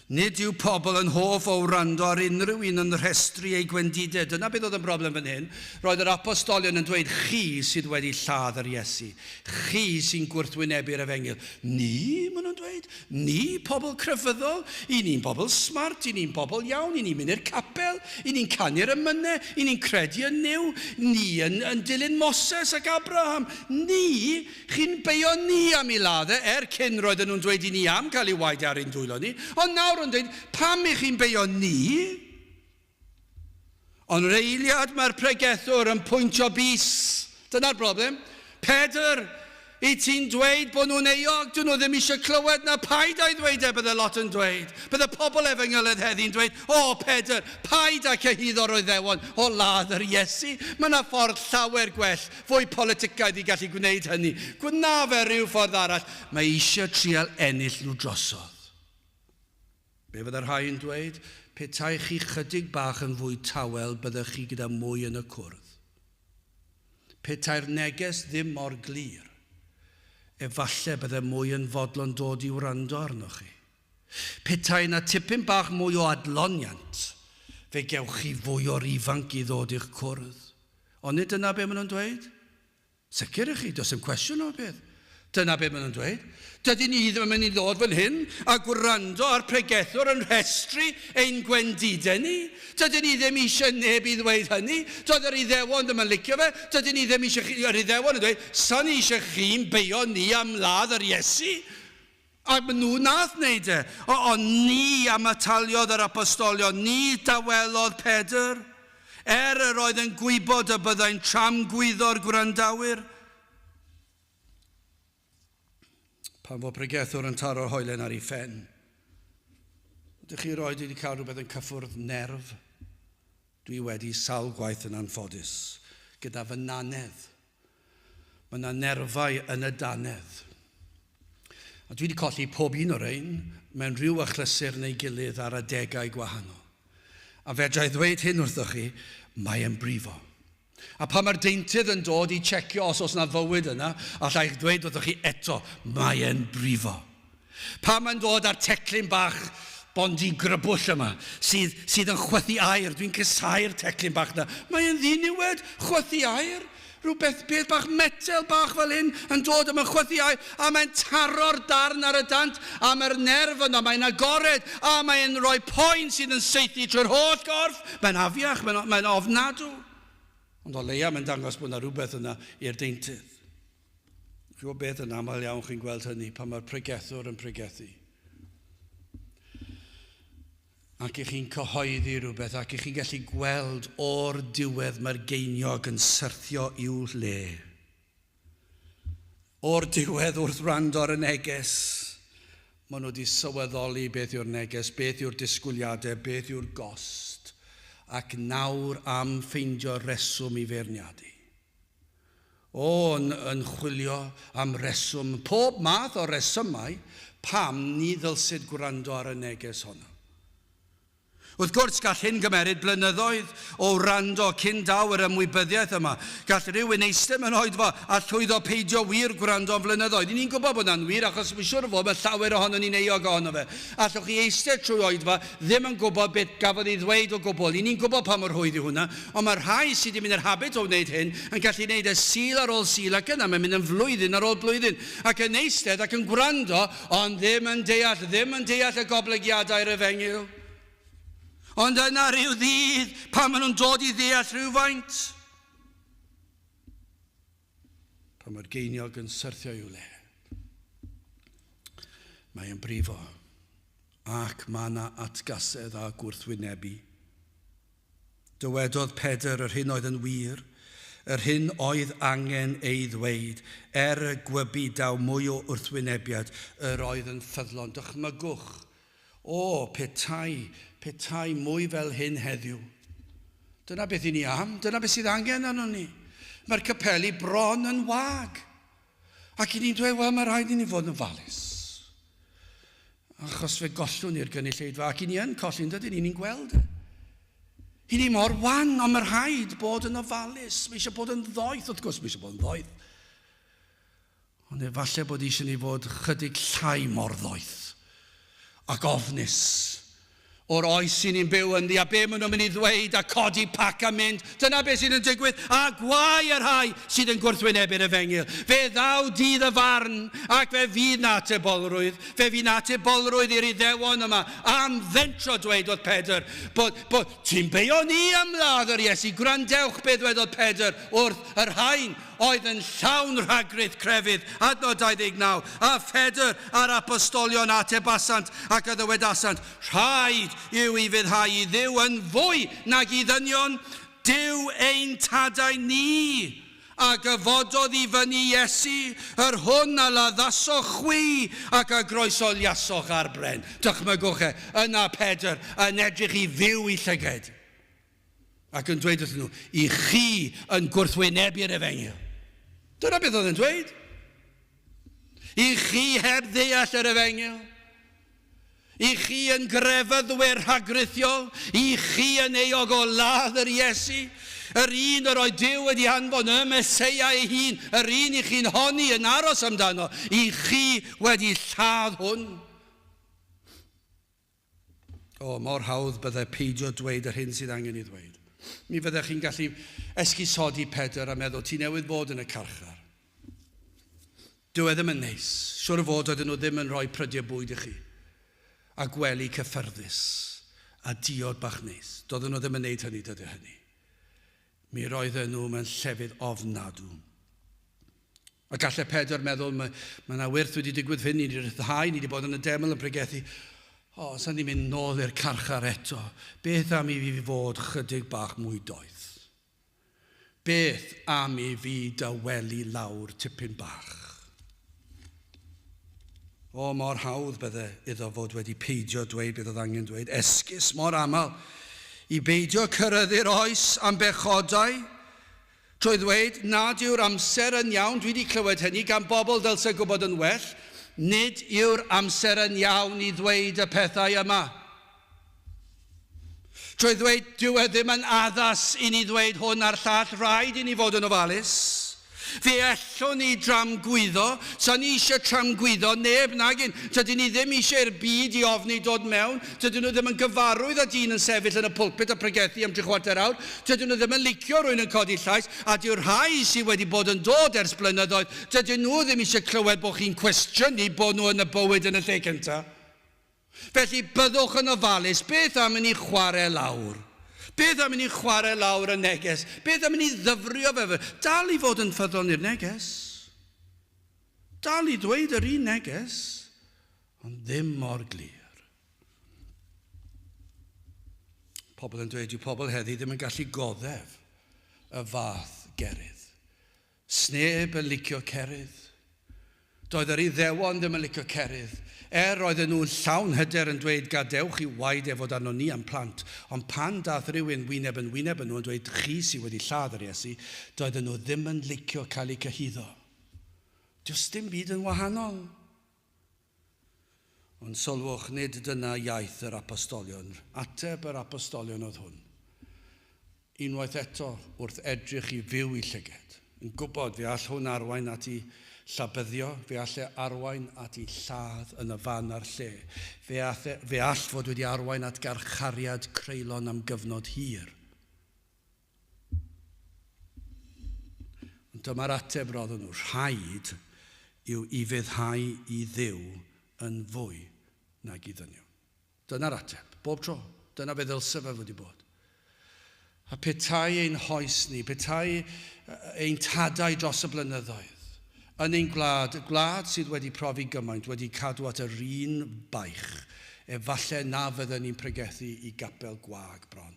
Nid yw pobl yn hoff o wrando ar unrhyw un yn rhestru eu gwendidau. Dyna beth oedd yn broblem fan hyn. Roedd yr apostolion yn dweud, chi sydd wedi lladd yr Iesu. Chi sy'n gwrthwynebu'r efengyl. Ni, maen nhw'n dweud. Ni, pobl crefyddol. I ni'n bobl smart, i ni'n bobl iawn, i ni'n mynd i'r capel, i ni'n canu'r emynau, i ni'n credu yn Nuw, ni yn, yn dilyn Moses ac Abraham. Ni, Chi'n beio ni am ei ladd e, er cyn roedden nhw'n dweud i ni am cael ei waed e ar ein dwylo ni, ond nawr yn dweud, pam i chi'n beio ni? Ond yr eiliad mae'r pregethwr yn pwyntio bys. Dyna'r broblem. Pedr, i ti'n dweud bod nhw'n euog, dyn nhw ddim eisiau clywed na paid â'i ddweud e, bydde lot yn dweud. Bydde pobl efengyledd heddi'n dweud, o Pedr, paid â cyhuddo'r Iddewon o ladd yr Iesu. Mae yna ffordd llawer gwell fwy politicaidd i gallu gwneud hynny. Gwna fe rhyw ffordd arall. Mae eisiau trial ennill nhw drosodd. Be fydde rhai yn dweud? Petai chi chydig bach yn fwy tawel, byddech chi gyda mwy yn y cwrdd. Petai'r neges ddim mor glir, efallai bydde mwy yn fodlon dod i wrando arnoch chi. Petai yna tipyn bach mwy o adloniant, fe gewch chi fwy o'r ifanc i ddod i'ch cwrdd. Ond nid dyna be maen nhw'n dweud. Sicr i chi, does dim cwestiwn o'r peth. Dyna be maen nhw'n dweud. Dydyn ni ddim yn mynd i ddod fan hyn a gwrando ar pregethwr yn rhestru ein gwendidau ni. Dydyn ni ddim eisiau neb i ddweud hynny. Doedd yr Iddewon ddim yn licio fe. Dydyn ni ddim eisiau chi... Yr Iddewon yn dweud, sa ni eisiau chi'n beio ni am ladd yr Iesu. A maen nhw nath wneud e. O, ond ni ymataliodd yr apostolion, ni dawelodd Pedr. Er yr oedd yn gwybod y byddai'n tramgwyddo'r gwrandawyr. Pan fo pregethwr yn taro'r hoelen ar ei phen. Ydych chi roed wedi cael rhywbeth yn cyffwrdd nerf? Dwi wedi sawl gwaith yn anffodus, gyda fy nanedd. Mae yna nerfau yn y dannedd. A dwi wedi colli pob un o'r ein mewn rhyw achlysur neu gilydd ar adegau gwahanol. A fedra i ddweud hyn wrthoch chi, mae e'n brifo. A pan mae'r deintydd yn dod i checio os oes yna fywyd yna, alla i ddweud wrthoch chi eto, mae e'n brifo. Pan mae'n dod â'r teclyn bach bondi grybwll yma, sydd, sydd yn chwythu aer, dwi'n casau'r teclyn bach yna. Mae e'n ddiniwed, chwythu aer. Rhywbeth, peth bach metel bach fel hyn yn dod a mae'n chwythu aer, a mae'n taro'r darn ar y dant, a mae'r nerf yno, mae'n agored, a mae'n rhoi poen sydd yn saethu trwy'r holl gorff. Mae'n afiach, mae'n, mae'n ofnadw. Ond o leia mae'n dangos bod yna rhywbeth yna i'r deintydd. Chi'n gwybod beth, yn aml iawn chi'n gweld hynny pan mae'r pregethwr yn pregethu. Ac i chi'n cyhoeddi rhywbeth ac i chi'n gallu gweld o'r diwedd mae'r geiniog yn syrthio i'w le. O'r diwedd wrth wrando ar y neges, maen nhw wedi sylweddoli beth yw'r neges, beth yw'r disgwyliadau, beth yw'r gost, ac nawr am ffeindio reswm i feirniadu. O, yn, yn chwilio am reswm, pob math o resymau pam ni ddylsid gwrando ar y neges honno. Wrth gwrs, gall hyn gymeryd blynyddoedd o wrando cyn daw yr ymwybyddiaeth yma. Gall rhywun eistedd mewn oedfa a llwyddo peidio wir gwrando am flynyddoedd. I ni'n gwybod bod hwnna'n wir achos mae'n siŵr o fod mae llawer ohonon ni'n euog ohono fe. Allwch chi eistedd trwy oedfa ddim yn gwybod beth gafodd ei ddweud o gwbl. I ni'n gwybod pa mor rhwydd yw hwnna, ond mae rhai sydd wedi mynd i'r habit o wneud hyn yn gallu wneud e Sul ar ôl Sul ac yna mae'n mynd yn flwyddyn ar ôl blwyddyn ac yn eistedd ac yn gwrando ond ddim yn deall, ddim yn deall y goblygiadau'r efengyl. Ond yna rhyw ddydd pan maen nhw'n dod i ddeall rhywfaint, pan mae'r geiniog yn syrthio i'w le, mae e'n brifo ac mae yna atgasedd a gwrthwynebu. Dywedodd Pedr yr hyn oedd yn wir, yr hyn oedd angen ei ddweud, er y gwybu daw mwy o wrthwynebiad, yr oedd yn ffyddlon. Dychmygwch, o, petai, petai mwy fel hyn heddiw. Dyna beth i ni am, dyna beth sydd angen arnon ni. Mae'r capeli bron yn wag. Ac i ni'n dweud, wel, mae rhaid i ni fod yn falus. Achos fe gollwn ni'r gynulleidfa, ac i ni yn colli, yn dydyn ni, ni'n gweld e. I ni mor wan, ond mae rhaid bod yn ofalus. Mae eisiau bod yn ddoeth, wrth gwrs, mae eisiau bod yn ddoeth. Ond efallai bod eisiau ni fod chydig llai mor ddoeth ac ofnus o'r oes sy'n ni'n byw ynddi a be maen nhw'n mynd i ddweud a codi pac a mynd. Dyna beth sydd yn digwydd a gwae y rhai sydd yn gwrthwynebu'r efengyl. Fe ddaw dydd y farn ac fe fydd na atebolrwydd. Fe fydd na atebolrwydd i'r Iddewon yma am fentro dweud wrth Pedr bod, bod ti'n beio ni am ladd yr Iesu. Gwrandewch be ddwedodd Pedr wrth y rhain oedd yn llawn rhagrith crefydd, adnod 29, a Phedr a'r apostolion atebasant ac a ddywedasant, Rhaid yw i fuddhau i Dduw yn fwy nag i ddynion, Duw ein tadau ni, a gyfododd i fyny Iesu, yr hwn a laddasoch chwi ac a groesoliasoch ar bren. Dychmygwch e, yna Pedr yn edrych i fyw i llygaid. Ac yn dweud wrthyn nhw, i chi yn gwrthwynebu'r efengyl. Dyna beth oedd yn dweud. I chi heb ddeall yr efengyl. I chi yn grefyddwyr rhagrithiol. I chi yn euog o ladd yr Iesu. Yr un yr oedd Duw wedi anfon, y Meseia ei hun, yr un i chi'n honni yn aros amdano, i chi wedi lladd hwn. O, mor hawdd byddai peidio dweud yr hyn sydd angen ei ddweud. Mi fyddech chi'n gallu esgusodi Pedr a meddwl, ti newydd fod yn y carchar. Dyw e ddim yn neis. Siwr o fod oedden nhw ddim yn rhoi prydiau bwyd i chi. A gwely cyffyrddus. A diod bach neis. Doedden nhw ddim yn neud hynny, dydy hynny. Mi roedden nhw mewn llefydd ofnadw. A gallai Pedr meddwl, mae, mae yna wyrth wedi digwydd hyn, ni wedi rhyddhau, ni wedi bod yn y deml yn pregethu. O, oh, sa'n ni'n mynd nôl i'r carchar eto. Beth am i fi fod chydig bach mwy doeth? Beth am i fi dawelu lawr tipyn bach? O, mor hawdd bydde iddo fod wedi peidio dweud beth oedd angen dweud. Esgus mor aml i beidio cyrraeddu'r oes am bechodau trwy ddweud nad yw'r amser yn iawn. Dwi wedi clywed hynny gan bobl dylse gwybod yn well. Nid yw'r amser yn iawn i ddweud y pethau yma. Trwy ddweud, dyw e ddim yn addas i ni ddweud hwn a'r llall, rhaid i ni fod yn ofalus. Fe allwn ni dramgwyddo, sa ni eisiau tramgwyddo neb nag un. Tydyn ni ddim eisiau i'r byd i ofni dod mewn. Tydyn nhw ddim yn gyfarwydd â dyn yn sefyll yn y pulpit a pregethu am 3/4 awr. Tydyn nhw ddim yn licio rhywun yn codi llais, a dyw'r rhai sydd wedi bod yn dod ers blynyddoedd, dydyn nhw ddim eisiau clywed bod chi'n cwestiynu bod nhw yn y bywyd yn y lle cyntaf. Felly, byddwch yn ofalus. Beth am i ni chwarae lawr? Beth am i ni chwarae lawr y neges? Beth am i ni ddyfrio fe? Dal i fod yn ffyddlon i'r neges. Dal i ddweud yr un neges, ond ddim mor glir. Pobl yn dweud, dyw pobl heddi ddim yn gallu goddef y fath gerydd. Sneb yn licio cerydd. Doedd yr Iddewon ddim yn licio cerydd. Er roedden nhw'n llawn hyder yn dweud gadewch i'w waed e fod arnon ni a'n plant. Ond pan daeth rhywun wyneb yn wyneb â nhw yn dweud chi sydd wedi lladd yr Iesu, doedden nhw ddim yn licio cael eu cyhuddo. Does dim byd yn wahanol. Ond sylwch, nid dyna iaith yr apostolion. Ateb yr apostolion oedd hwn. Unwaith eto, wrth edrych i fyw i llyged, yn gwybod fe all hwn arwain at i llabyddio, fe all e arwain at i lladd yn y fan a'r lle. Fe all, e, fe all fod wedi arwain at garchariad creulon am gyfnod hir. Ond dyma'r ateb roddon nhw, rhaid yw ufuddhau i Dduw yn fwy nag i ddynion. Dyna'r ateb, bob tro. Dyna fe ddylse fe wedi bod. A petai ein hoes ni, petai ein tadau dros y blynyddoedd, yn ein gwlad, y gwlad sydd wedi profi gymaint, wedi cadw at yr un baich, efallai na fydden ni'n pregethu i gapel gwag bron.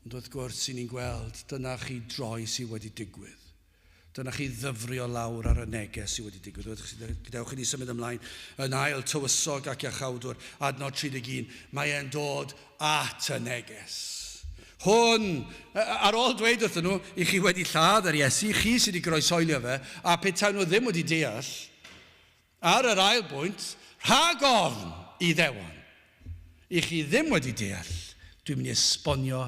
Ond wrth gwrs, i ni'n gweld, dyna chi droi sydd wedi digwydd. Dyna chi ddyfrio lawr ar y neges sydd wedi digwydd. Gadewch i ni symud ymlaen yn ail tywysog ac iachawdwr, adnod 31. Mae e'n dod at y neges. Hwn, ar ôl dweud wrthyn nhw, i chi wedi lladd yr Iesu, chi sydd wedi groesoelio fe, a petai nhw ddim wedi deall, ar yr ail bwynt, rhag ofn Iddewon, i chi ddim wedi deall, dwi'n mynd i esbonio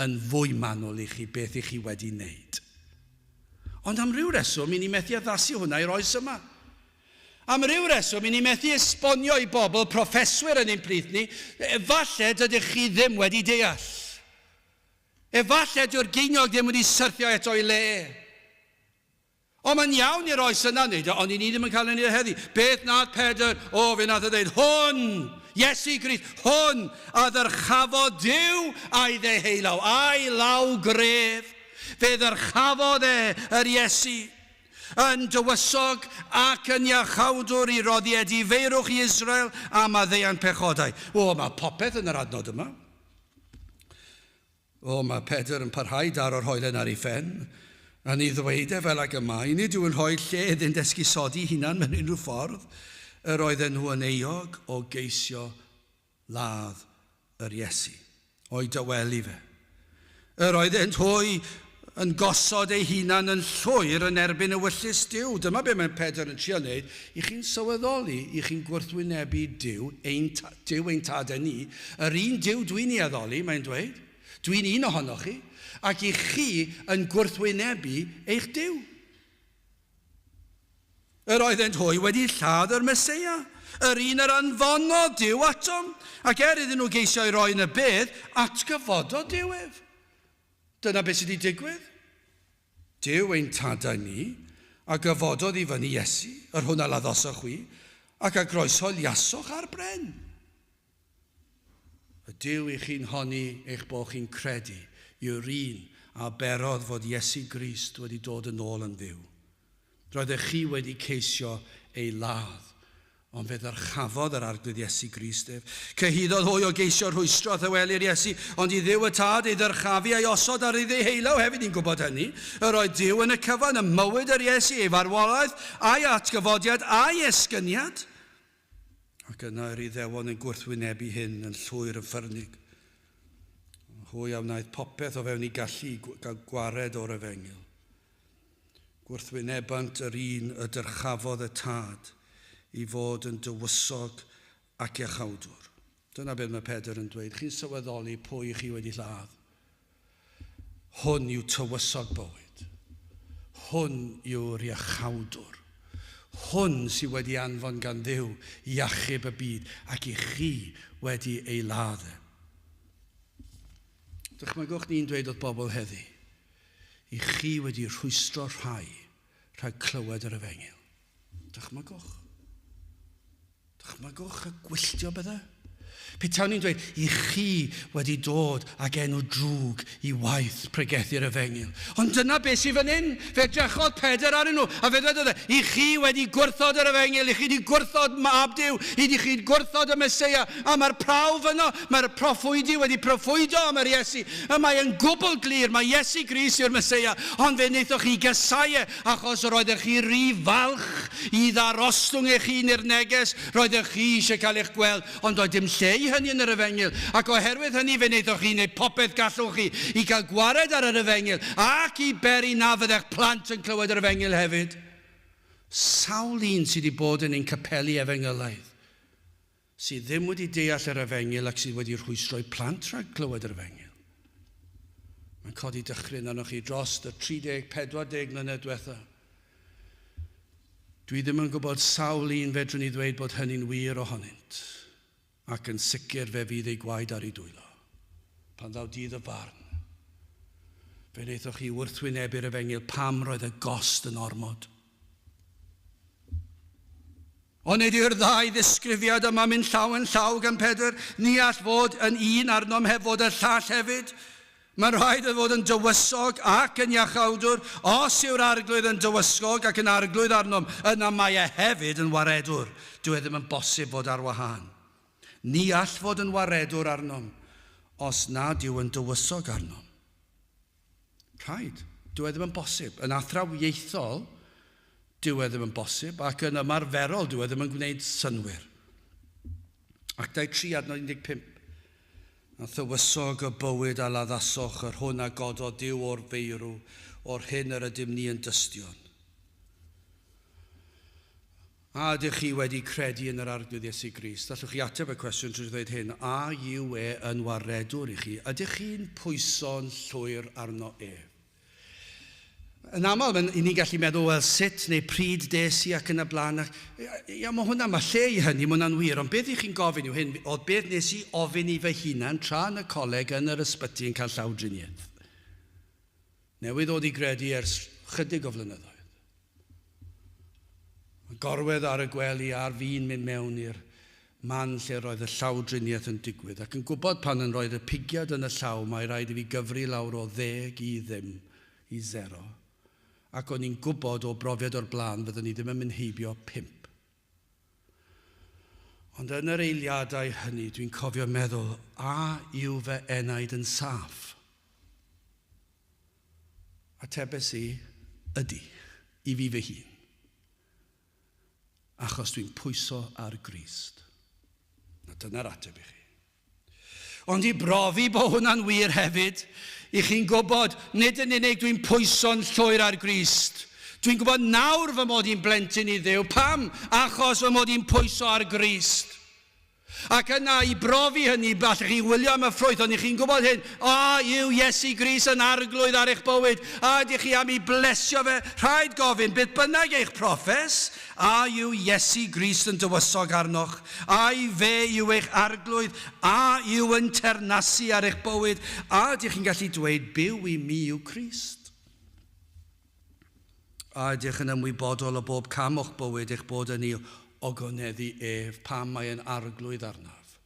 yn fwy manwl i chi beth i chi wedi wneud. Ond am ryw reswm, i ni methu addasu hwnna i'r oes yma. Am ryw reswm, i ni methu esbonio i bobl, proffeswyr yn ein plith ni, efallai dydych chi ddim wedi deall. Efallai dyw'r geiniog ddim wedi syrthio eto i le. O, mae'n iawn i'r oes yna wneud o, ond i ni ddim yn cael ei wneud heddi. Beth nath Pedr? O, fe nath e ddeud, hwn, Iesu Grist, hwn a ddyrchafodd Duw a'i ddeheulaw, a'i law gref. Fe ddyrchafodd e yr Iesu yn dywysog ac yn iachawdwr i roddi edifeirwch i Israel a maddeuant pechodau. O, mae popeth yn yr adnod yma. O, mae Pedr yn parhau daro'r hoelen ar ei phen, yn ei ddweud e fel ag y mae. Nid yw'n rhoi lle iddynt esgusodi hunan mewn unrhyw ffordd. Yr oedden nhw yn euog o geisio ladd yr Iesu, o'i dawelu fe. Yr oeddent hwy yn gosod eu hunan yn llwyr yn erbyn ewyllys Duw. Dyma be mae Pedr yn trio wneud. I chi'n sylweddoli, i chi'n gwrthwynebu Duw, ein, Duw ein tadau ni, yr un Duw dwi'n ei addoli, mae'n dweud. Dwi'n un ohonoch chi, ac i chi yn gwrthwynebu eich Duw. Yr oeddent hwy wedi lladd yr Meseia, yr un yr anfonodd Duw atom, ac er iddyn nhw geisio ei roi yn y bedd, atgyfododd Duw ef. Dyna beth sydd wedi digwydd. Duw ein tadau ni, A gyfododd i fyny Iesu, yr hwn a laddosoch chwi, ac a groeshoeliasoch ar bren. Y Duw i chi'n honni eich bod chi'n credu yw'r un a berodd fod Iesu Grist wedi dod yn ôl yn fyw. Roeddech chi wedi ceisio ei ladd, ond fe ddyrchafodd yr Arglwydd Iesu Grist ef. Cyhuddodd hwy o geisio rhwystro a thawelu'r Iesu, ond i Dduw y Tad ei ddyrchafu a'i osod ar ei ddeheulaw hefyd, ni'n gwybod hynny. Yr oedd Duw yn y cyfan, ym mywyd yr Iesu, ei farwolaeth, a'i atgyfodiad, a'i esgyniad. Ac yna yr Iddewon yn gwrthwynebu hyn yn llwyr yn ffyrnig. Hwy a wnaeth popeth o fewn eu gallu i gael gwared o'r efengyl. Gwrthwynebant yr un y dyrchafodd y Tad i fod yn dywysog ac iachawdwr. Dyna beth mae Pedr yn dweud. Chi'n sylweddoli pwy chi wedi lladd. Hwn yw tywysog bywyd. Hwn yw'r iachawdwr. Hwn sydd wedi anfon gan Dduw i achub y byd ac i chi wedi ei ladd e. Dychmygwch ni'n dweud wrth bobl heddi, i chi wedi rhwystro rhai rhag clywed yr efengyl. Dychmygwch. Dychmygwch y gwylltio bydde. Petawn i'n dweud, i chi wedi dod ag enw drwg i waith pregethu'r efengyl. Ond dyna beth sydd fan hyn. Fe edrychodd Pedr arnyn nhw, a fe ddwedodd e, i chi wedi gwrthod yr efengyl, i chi wedi gwrthod Mab Duw, i chi wedi gwrthod y Meseia, a mae'r prawf yno, mae'r proffwydi wedi proffwydo am yr Iesu, y mae yn gwbl glir, mae Iesu Grist yw'r Meseia, ond fe wnaethoch chi gasau e, Achos roeddech chi rhy falch i ddarostwng eich hun i'r neges, roeddech chi eisiau cael eich gweld, ond doedd dim lle i hynny yn yr efengyl, ac oherwydd hynny fe wnaethoch chi wneud popeth gallwch chi i gael gwared ar yr efengyl, ac i beri na fyddech plant yn clywed yr efengyl hefyd. Sawl un sydd wedi bod yn ein capeli efengylaidd sydd ddim wedi deall yr efengyl ac sydd wedi rhwystro'u plant rhag clywed yr efengyl? Mae'n codi dychryn arnoch chi dros y 30, 40 mlynedd diwetha. Dwi ddim yn gwybod sawl un fedrwn i ddweud bod hynny'n wir ohonynt, ac yn sicr fe fydd eu gwaed ar eu dwylo. Pan ddaw dydd y farn, fe wnaethoch chi wrthwynebu'r efengyl pam roedd y gost yn ormod. Onid yw'r ddau ddisgrifiad yma'n mynd llaw yn llaw gan Pedr? Ni all fod yn un arnom heb fod y llall hefyd. Mae'n rhaid iddo fod yn dywysog ac yn iachawdwr. Os yw'r Arglwydd yn dywysog ac yn arglwydd arnom, yna mae e hefyd yn waredwr. Dyw e ddim yn bosib fod ar wahân. Ni all fod yn waredwr arnom os nad yw yn dywysog arnom. Rhaid. Dyw e ddim yn bosib. Yn athrawiaethol, dyw e ddim yn bosib, ac yn ymarferol, dyw e ddim yn gwneud synnwyr. Actau 3 adnod 15. A thywysog y bywyd a laddasoch, yr hwn a gododd Duw o'r feirw, o'r hyn yr ydym ni yn dystion. A ydych chi wedi credu yn yr Arglwydd Iesu Grist? Allwch chi ateb y cwestiwn trwy ddweud hyn, A yw e yn waredwr i chi? Ydych chi'n pwyso'n llwyr arno ef? Yn aml, mae'n, i ni'n gallu meddwl, wel, sut neu pryd des i ac yn y blaen. Ac, ia, mae hwnna, mae lle i hynny, mae hwnna'n wir. Ond beth i chi'n gofyn yw hyn, oedd beth nes i ofyn i fy hunan tra yn y coleg yn yr ysbyty yn cael llawdriniaeth. Newydd ddod i gredu ers chydig o flynyddoedd. Gorwedd ar y gwely ar fin mynd mewn i'r man lle roedd y llawdriniaeth yn digwydd, ac yn gwybod pan yn roedd y pigiad yn y llaw mae rhaid i fi gyfri lawr o ddeg i ddim, i zero, ac o'n i'n gwybod o brofiad o'r blaen fyddwn i ddim yn mynd heibio pump. Ond yn yr eiliadau hynny dwi'n cofio meddwl, a yw fy enaid yn saff? Atebes i, ydy, i fi fy hun. Achos dwi'n pwyso ar Grist. Na dyna'r ateb i chi. Ond i brofi bod hwnna'n wir hefyd, i chi'n gwybod, nid yn unig dwi'n pwyso'n llwyr ar Grist, dwi'n gwybod nawr fy mod i'n blentyn i Dduw. Pam? Achos fy mod i'n pwyso ar Grist. Ac yna, i brofi hynny, allech chi wylio am y ffrwyth, ond i chi'n gwybod hyn, a yw Iesu Grist yn arglwydd ar eich bywyd? A ydych chi am ei blesio fe? Rhaid gofyn, beth bynnag eich proffes, a yw Iesu Grist yn dywysog arnoch? Ai fe yw eich arglwydd? A yw yn teyrnasu ar eich bywyd? A ydych chi'n gallu dweud, byw i mi yw Crist? A ydych yn ymwybodol o bob cam o'ch bywyd eich bod yn ei ogoneddu ef pam mae e'n arglwydd arnaf?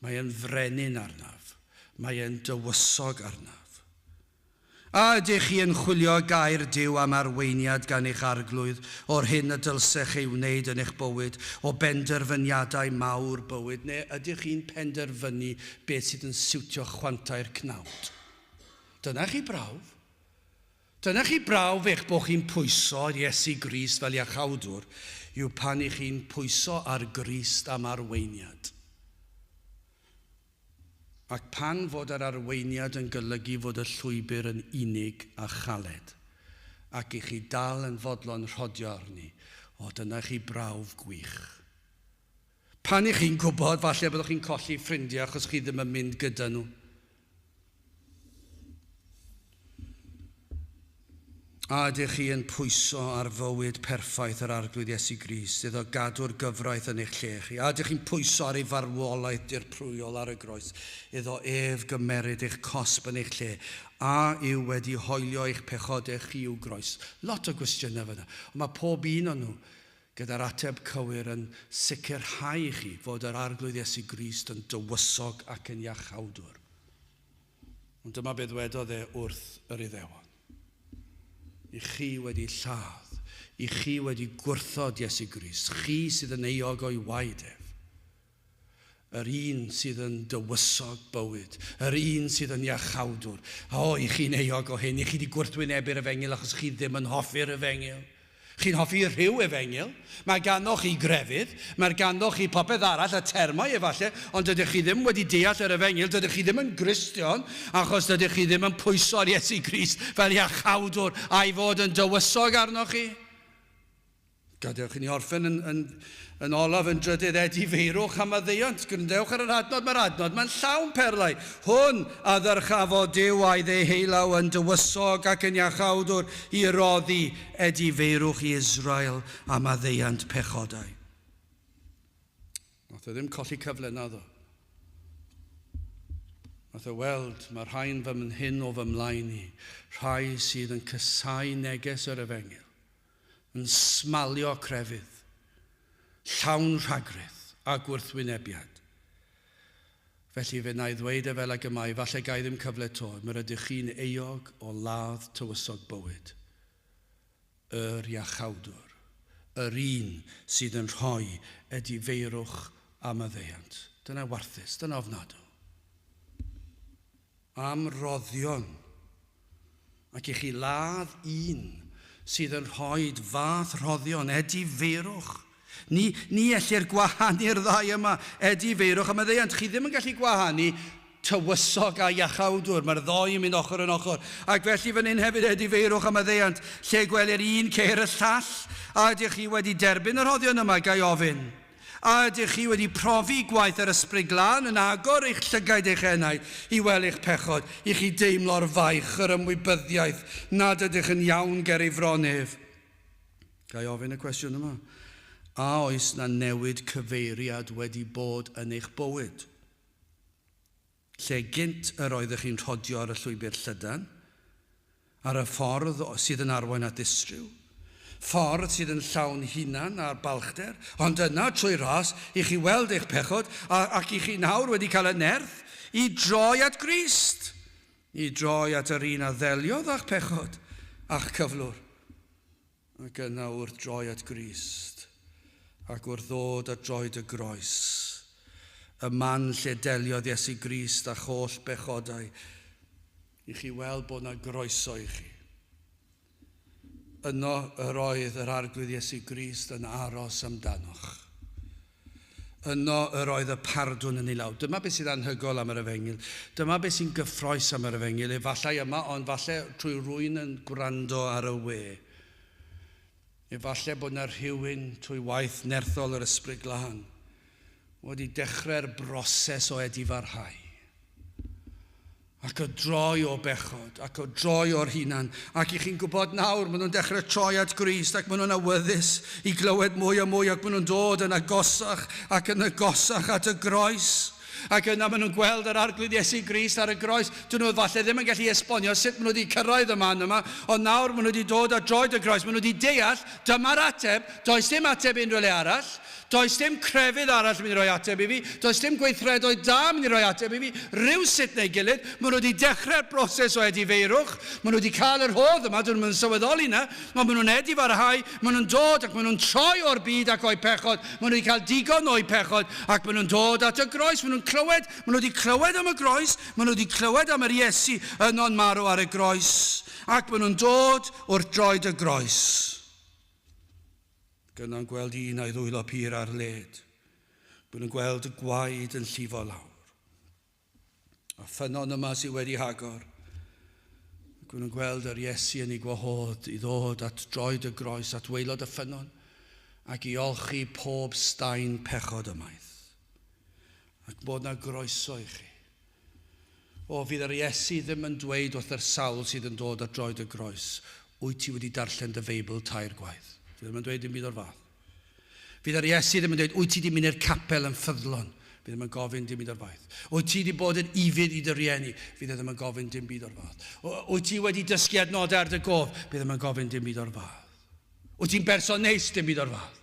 Mae e'n frenin arnaf. Mae e'n dywysog arnaf. A ydych chi yn chwilio gair Duw am arweiniad gan eich arglwydd o'r hyn y dylsech ei wneud yn eich bywyd, o benderfyniadau mawr bywyd, neu ydych chi'n penderfynu beth sydd yn siwtio chwantau'r cnawd? Dyna chi brawf. Dyna chi brawf eich bod chi'n pwyso ar Iesu Grist fel Iachawdwr, yw pan i chi'n pwyso ar Grist am arweiniad. Ac pan fod yr arweiniad yn golygu fod y llwybr yn unig a chaled, ac i chi dal yn fodlon rhodio arni, o, dyna chi brawf gwych. Pan i chi'n gwybod, falle byddwch chi'n colli ffrindiau achos chi ddim yn mynd gyda nhw. A ydych chi yn pwyso ar fywyd perffaith yr Arglwydd Iesu Grist iddo gadw'r gyfraith yn eich lle chi? A ydych chi'n pwyso ar ei farwolaeth dirprwyol ar y groes iddo ef gymeryd eich cosb yn eich lle? A yw wedi hoelio eich pechodau chi i'w groes? Lot o gwestiynau fyna. Ond mae pob un o'n nhw gyda'r ateb cywir yn sicrhau i chi fod yr Arglwydd Iesu Grist yn dywysog ac yn iachawdwr. Ond dyma be ddwedodd e wrth yr Iddewon. I chi wedi lladd, i chi wedi gwrthod Iesu Grist, chi sydd yn euog o'i waed ef. Yr un sydd yn dywysog bywyd, yr un sydd yn iachawdwr. O, i chi'n euog o hyn, i chi wedi gwrthwynebu'r efengyl achos chi ddim yn hoffi'r efengyl. Chi'n hoffi rhyw efengyl, mae ganddoch chi grefydd, mae'r ganddoch chi popeth arall, y termau efallai, ond dydych chi ddim wedi deall yr efengyl, dydych chi ddim yn Gristion, achos dydych chi ddim yn pwyso ar Iesu Grist fel iachawdwr a'i fod yn dywysog arnoch chi. Gadewch i ni orffen yn, yn, yn olaf yn drydydd edifeirwch a maddeuant. Gwrandewch ar yr adnod, mae'r adnod mae'n llawn perlau. Hwn a ddyrchafo Duw a'i ddeheullaw yn dywysog ac yn iachawdwr i roddi edifeirwch i Israel a maddeuant pechodau. Nath e ddim colli cyfle naddo. Nath e weld, mae rhai'n fy hyn o fy mlaen i, rhai sydd yn cysau neges yr efengyl yn smalio crefydd, llawn rhagrith a gwrthwynebiad. Felly fe wna i ddweud e fel ag y mae, falle ga i ddim cyfle 'to, mi rydych chi'n euog o ladd tywysog bywyd, yr Iachawdwr, yr un sydd yn rhoi edifeirwch a maddeuant. Dyna warthus, dyna ofnadw. Am roddion, ac i chi ladd un sydd yn rhoid fath rhoddion, edifeirwch. Ni, ni ellir gwahanu'r ddau yma, edifeirwch a maddeuant. Chi ddim yn gallu gwahanu tywysog a iachawdwr, mae'r ddou yn mynd ochr yn ochr. Ac felly fan hyn hefyd edifeirwch a maddeuant, lle gwelir un ceir y llall. A ydych chi wedi derbyn y rhoddion yma, ga i ofyn? A ydych chi wedi profi gwaith yr Ysbryd Glân yn agor eich llygaid eich enaid i weld eich pechod, i chi deimlo'r faich, yr ymwybyddiaeth nad ydych yn iawn ger ei fron ef? Ga i ofyn y cwestiwn yma? A oes 'na newid cyfeiriad wedi bod yn eich bywyd? Lle gynt yr oeddech chi'n rhodio ar y llwybr llydan, ar y ffordd sydd yn arwain at ddistryw, ffordd sydd yn llawn hunan a'r balchder, ond yna, trwy ras, i chi weld eich pechod, a, ac i chi nawr wedi cael y nerth i droi at Grist, i droi at yr un a ddeliodd â'ch pechod a'ch cyflwr. Ac yna wrth droi at Grist, ac wrth ddod at droed y groes, y man lle deliodd Iesu Grist â'ch holl bechodau, i chi weld bod 'na groeso i chi. Yno yr oedd yr Arglwydd Iesu Grist yn aros amdanoch. Yno yr oedd y pardwn yn ei law. Dyma beth sydd anhygoel am yr efengyl. Dyma beth sy'n gyffroes am yr efengyl. Efallai yma, ond falle trwy rwy'n yn gwrando ar y we. Efallai bod yna rhywun trwy waith nerthol yr Ysbryd Glân wedi dechrau'r broses o edifarhau. Ac o droi o bechod, ac o droi o'r hunan. Ac i chi'n gwybod nawr, maen nhw'n dechrau troi at Grist, ac maen nhw'n awyddus i glywed mwy a mwy, ac maen nhw'n dod yn agosach ac yn agosach at y groes. Ac yna maen nhw'n gweld yr Arglwydd Iesu Grist ar y groes. Dyn nhw falle ddim yn gallu esbonio sut maen nhw wedi cyrraedd y man yma, ond nawr maen nhw wedi dod at droed y groes. Maen nhw wedi deall, dyma'r ateb, does dim ateb unrhyw le arall. Does dim crefydd arall yn mynd i roi ateb i fi. Does dim gweithredoedd da yn mynd i roi ateb i fi. Rhywsut neu gilydd, maen nhw wedi dechrau'r broses o edifeirwch. Maen nhw wedi cael yr rhodd yma, dyn nhw'n sylweddoli na. Ond maen nhw'n edifarhau, maen nhw'n dod ac maen nhw'n troi o'r byd ac o'u pechod. Maen nhw wedi cael digon o'u pechod ac maen nhw'n dod at y groes. Maen nhw'n clywed, maen nhw wedi clywed am y groes, maen nhw wedi clywed am yr Iesu yno'n marw ar y groes. Ac maen nhw'n dod wrth droed y groes. Gyna'n gweld un a'i ddwylo pur ar led. Bydd yn gweld y gwaed yn llifo lawr. A ffynnon yma sydd wedi hagor. Ac yn gweld yr Iesu yn ei gwahodd i ddod at droed y groes, at waelod y ffynnon, ac i olchi pob staen pechod ymaith. Ac bod na groeso i chi. O, fydd yr Iesu ddim yn dweud wrth yr sawl sydd yn dod at droed y groes, wyt ti wedi darllen dy Feibl tair gwaith. Fydd ddim yn dweud dim byd o'r fath. Fydd yr Iesu ddim yn dweud, wyt ti wedi mynd i'r capel yn ffyddlon. Fydd ddim yn gofyn dim byd o'r fath. Wyt ti wedi bod yn ufudd i dy rieni. Fydd e ddim yn gofyn dim byd o'r fath. Wyt ti wedi dysgu adnodau ar dy gof. Bydd ddim yn gofyn dim byd o'r fath. Wyt ti'n berson neis, dim byd o'r fath.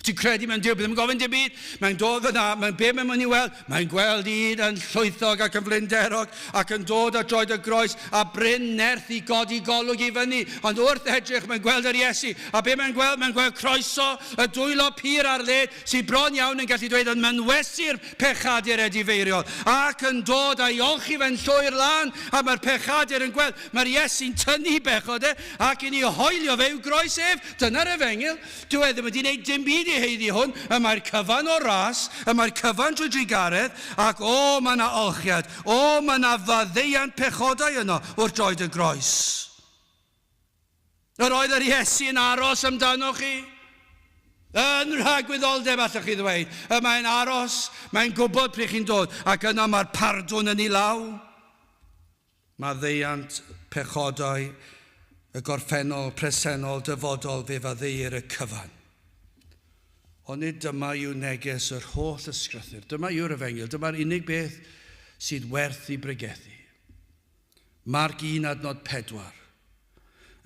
Ti'n credu mewn Duw, bydd ddim yn gofyn dim byd. Mae'n dod fyna, mae'n be mae'n mynd i weld? Mae'n gweld un yn llwythog ac yn flinderog ac yn dod at droed y groes a bryn nerth i godi golwg i fyny. Ond wrth edrych, mae'n gweld yr Iesu. A be mae'n gweld? Mae'n gweld croeso, y dwylo pur ar led, sydd bron iawn yn gallu dweud yn mynwesu'r pechadur edifeiriol. Ac yn dod a'i olchi fe'n llwyr lân, a mae'r pechadur yn gweld, mae'r Iesu'n tynnu bechod e, ac yn ei hoelio fe i'w groes ef. Dyna'r efengyl. Dyw e ddim wedi gwneud dim byd i haeddu hwn. Y mae'r cyfan o ras, y mae'r cyfan trwy drugaredd, ac o, mae yna olchiad, o, mae yna faddeuant pechodau yno wrth droed y groes. Yr oedd yr Iesu yn aros amdanoch chi. Yn rhagwyddoldeb, allwch chi ddweud. Y mae'n aros, mae'n gwybod pryd chi'n dod, ac yna mae'r pardwn yn ei law. Maddeuant pechodau y gorffennol, presennol, dyfodol, fe faddeuir y cyfan. Ond nid dyma yw neges yr holl ysgrythur. Dyma yw'r efengyl. Dyma'r unig beth sydd werth i bregethu. Marc 1 adnod 4.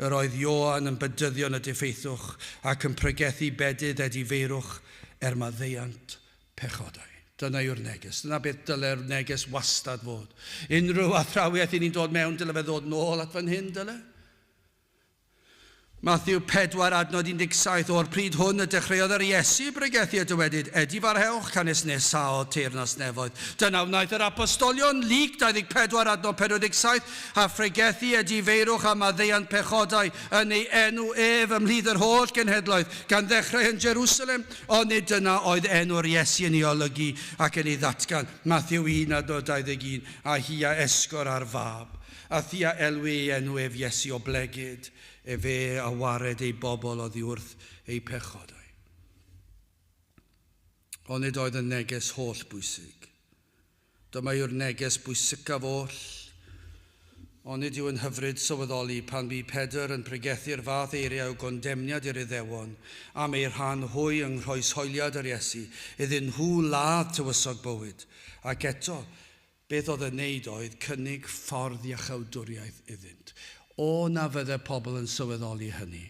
Yr oedd Ioan yn bedyddio yn y diffeithwch ac yn pregethu bedydd edifeirwch er maddeuant pechodau. Dyna yw'r neges. Dyna beth dyle'r neges wastad fod. Unrhyw athrawiaeth i ni'n dod mewn, dyle fe ddod nôl at fan hyn, dyle? Matthew 4 adnod 17, o'r pryd hwn y dechreuodd yr Iesu bregethu a dywedyd, edifarhewch canys nesaodd teyrnas nefoedd. Dyna wnaeth yr apostolion, Luc 24 adnod 47, a phregethu edifeirwch a maddeuant pechodau yn ei enw ef ymhlith yr holl genhedloedd, gan ddechrau yn Jerusalem. Ond nid dyna oedd enw'r Iesu yn ei olygu ac yn ei ddatgan, Mathew 1 adnod 21, a hi a esgor ar fab, a thi a elwi ei enw ef Iesu oblegid efe a wared ei bobl oddi wrth eu pechodau. Ond nid oedd y neges holl bwysig. Dyma yw'r neges bwysicaf oll. Ond nid yw yn hyfryd sylweddoli pan bu Pedr yn pregethu'r fath eiriau o gondemniad i'r Iddewon am eu rhan hwy yng nghroeshoeliad yr Iesu, iddyn nhw ladd tywysog bywyd. Ac eto, beth oedd yn neud oedd cynnig ffordd iachawdwriaeth iddynt. O na fydde pobl yn sylweddoli hynny.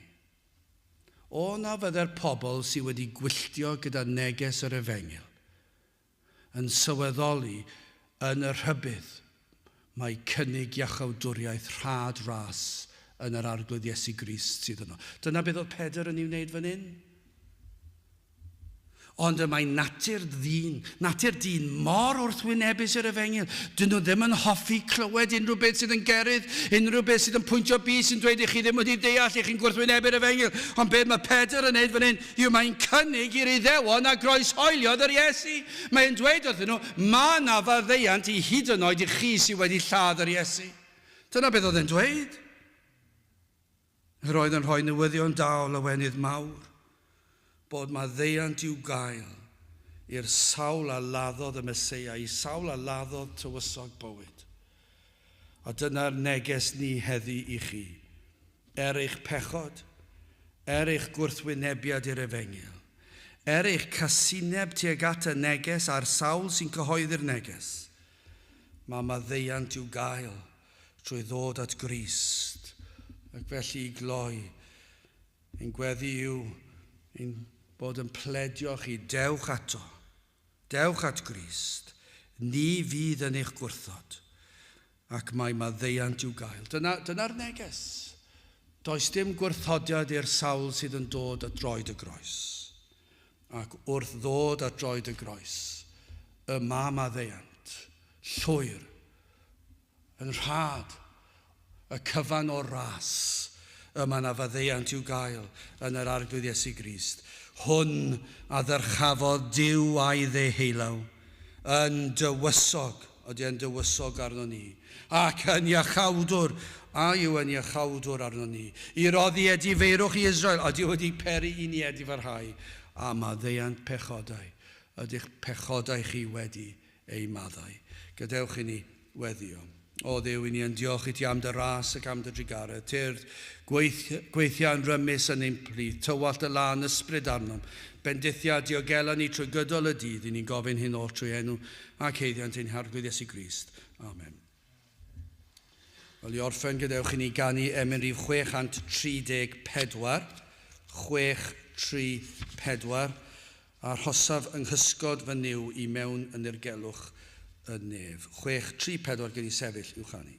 O na fydde'r pobl sydd wedi gwylltio gyda neges yr efengyl yn sylweddoli yn y rhybudd mae cynnig iachawdwriaeth rhad ras yn yr Arglwydd Iesu Grist sydd yno. Dyna beth oedd Pedr yn ei wneud fan hyn. Ond y mae natur ddyn, natur dyn mor wrthwynebus i'r efengyl. Dyn nhw ddim yn hoffi clywed unrhyw beth sydd yn gerydd, unrhyw beth sydd yn pwyntio bys sy'n dweud i chi ddim wedi deall, i chi'n gwrthwynebu'r efengyl. Ond beth mae Pedr yn neud fan hyn yw mae'n cynnig i'r Iddewon a groeshoeliodd yr Iesu. Mae'n dweud wrthyn nhw, mae na faddeuant i hyd yn oed i chi sydd wedi lladd yr Iesu. Dyna beth oedd e'n dweud. Yr oedd yn rhoi newyddion da o lawenydd mawr bod maddeuant i'w gael i'r sawl a laddodd y Meseia, i sawl a laddodd tywysog bywyd. A dyna'r neges ni heddi i chi. Er eich pechod, er eich gwrthwynebiad i'r efengyl, Er eich casineb tuag at y neges a'r sawl sy'n cyhoeddi'r neges, mae maddeuant i'w gael trwy ddod at Grist. Ac felly i gloi, ein gweddi yw ein bod yn pledio chi, dewch ato. Dewch at Grist. Ni fydd yn eich gwrthod, ac mae maddeuant i'w gael. Dyna, dyna'r neges. Does dim gwrthodiad i'r sawl sydd yn dod at droed y groes. Ac wrth ddod at droed y groes, y mae maddeuant, llwyr, yn rhad, y cyfan o'r ras, y mae 'na faddeuant i'w gael yn yr Arglwydd Iesu Grist. Hwn a ddyrchafodd Duw a'i ddeheulaw, yn dywysog, ydy e'n dywysog arnon ni, ac yn iachawdwr, a yw e'n iachawdwr arnon ni, i roddi edifeirwch i Israel, ydy wedi peri i ni edifarhau, a maddeuant pechodau, ydych pechodau chi wedi eu maddau. Gadewch i ni weddïo. O Dduw, i ni yn diolch i ti am dy ras ac am dy drugaredd. Tyrd, gweith, gweithia yn rymus yn ein plith, tywallt y lân ysbryd arnom. Bendithia diogela ni trwy gydol y dydd, i ni'n gofyn hyn oll trwy enw ac haeddiant ein Harglwydd Iesu Grist. Amen. Wel, i orffen, gadewch i ni ganu emyn rhif 634, 634, Arhosaf yng nghysgod fy Nuw i mewn yn nirgelwch y nef. 6, 3, 4 gen i sefyll i'w chanu.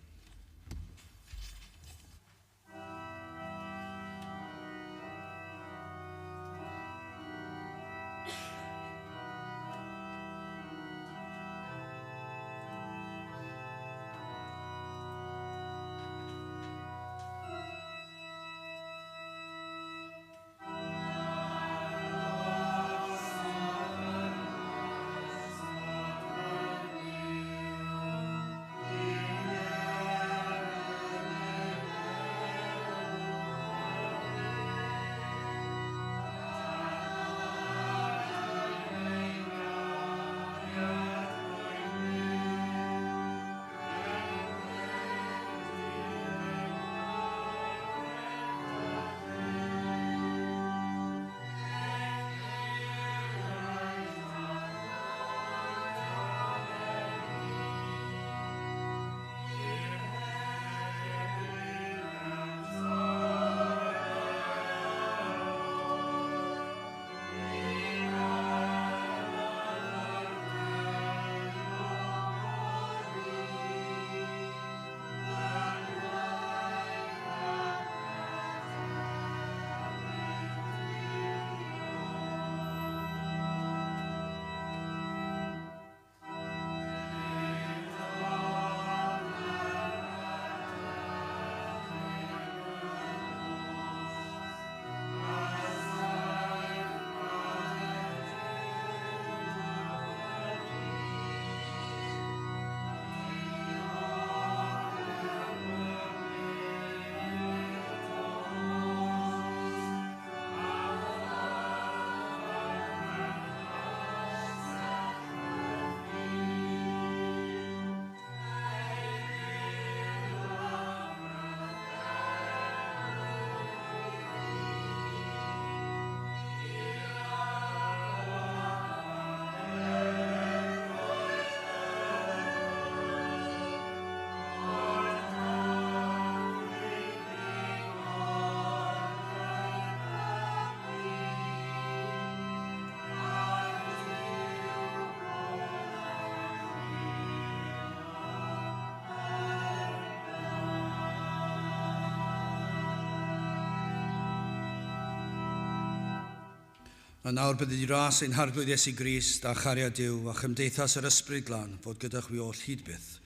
A nawr bydded i ras ein Harglwydd Iesu Grist a chariad Duw a chymdeithas yr Ysbryd Glân fod gyda chwi oll hyd byth.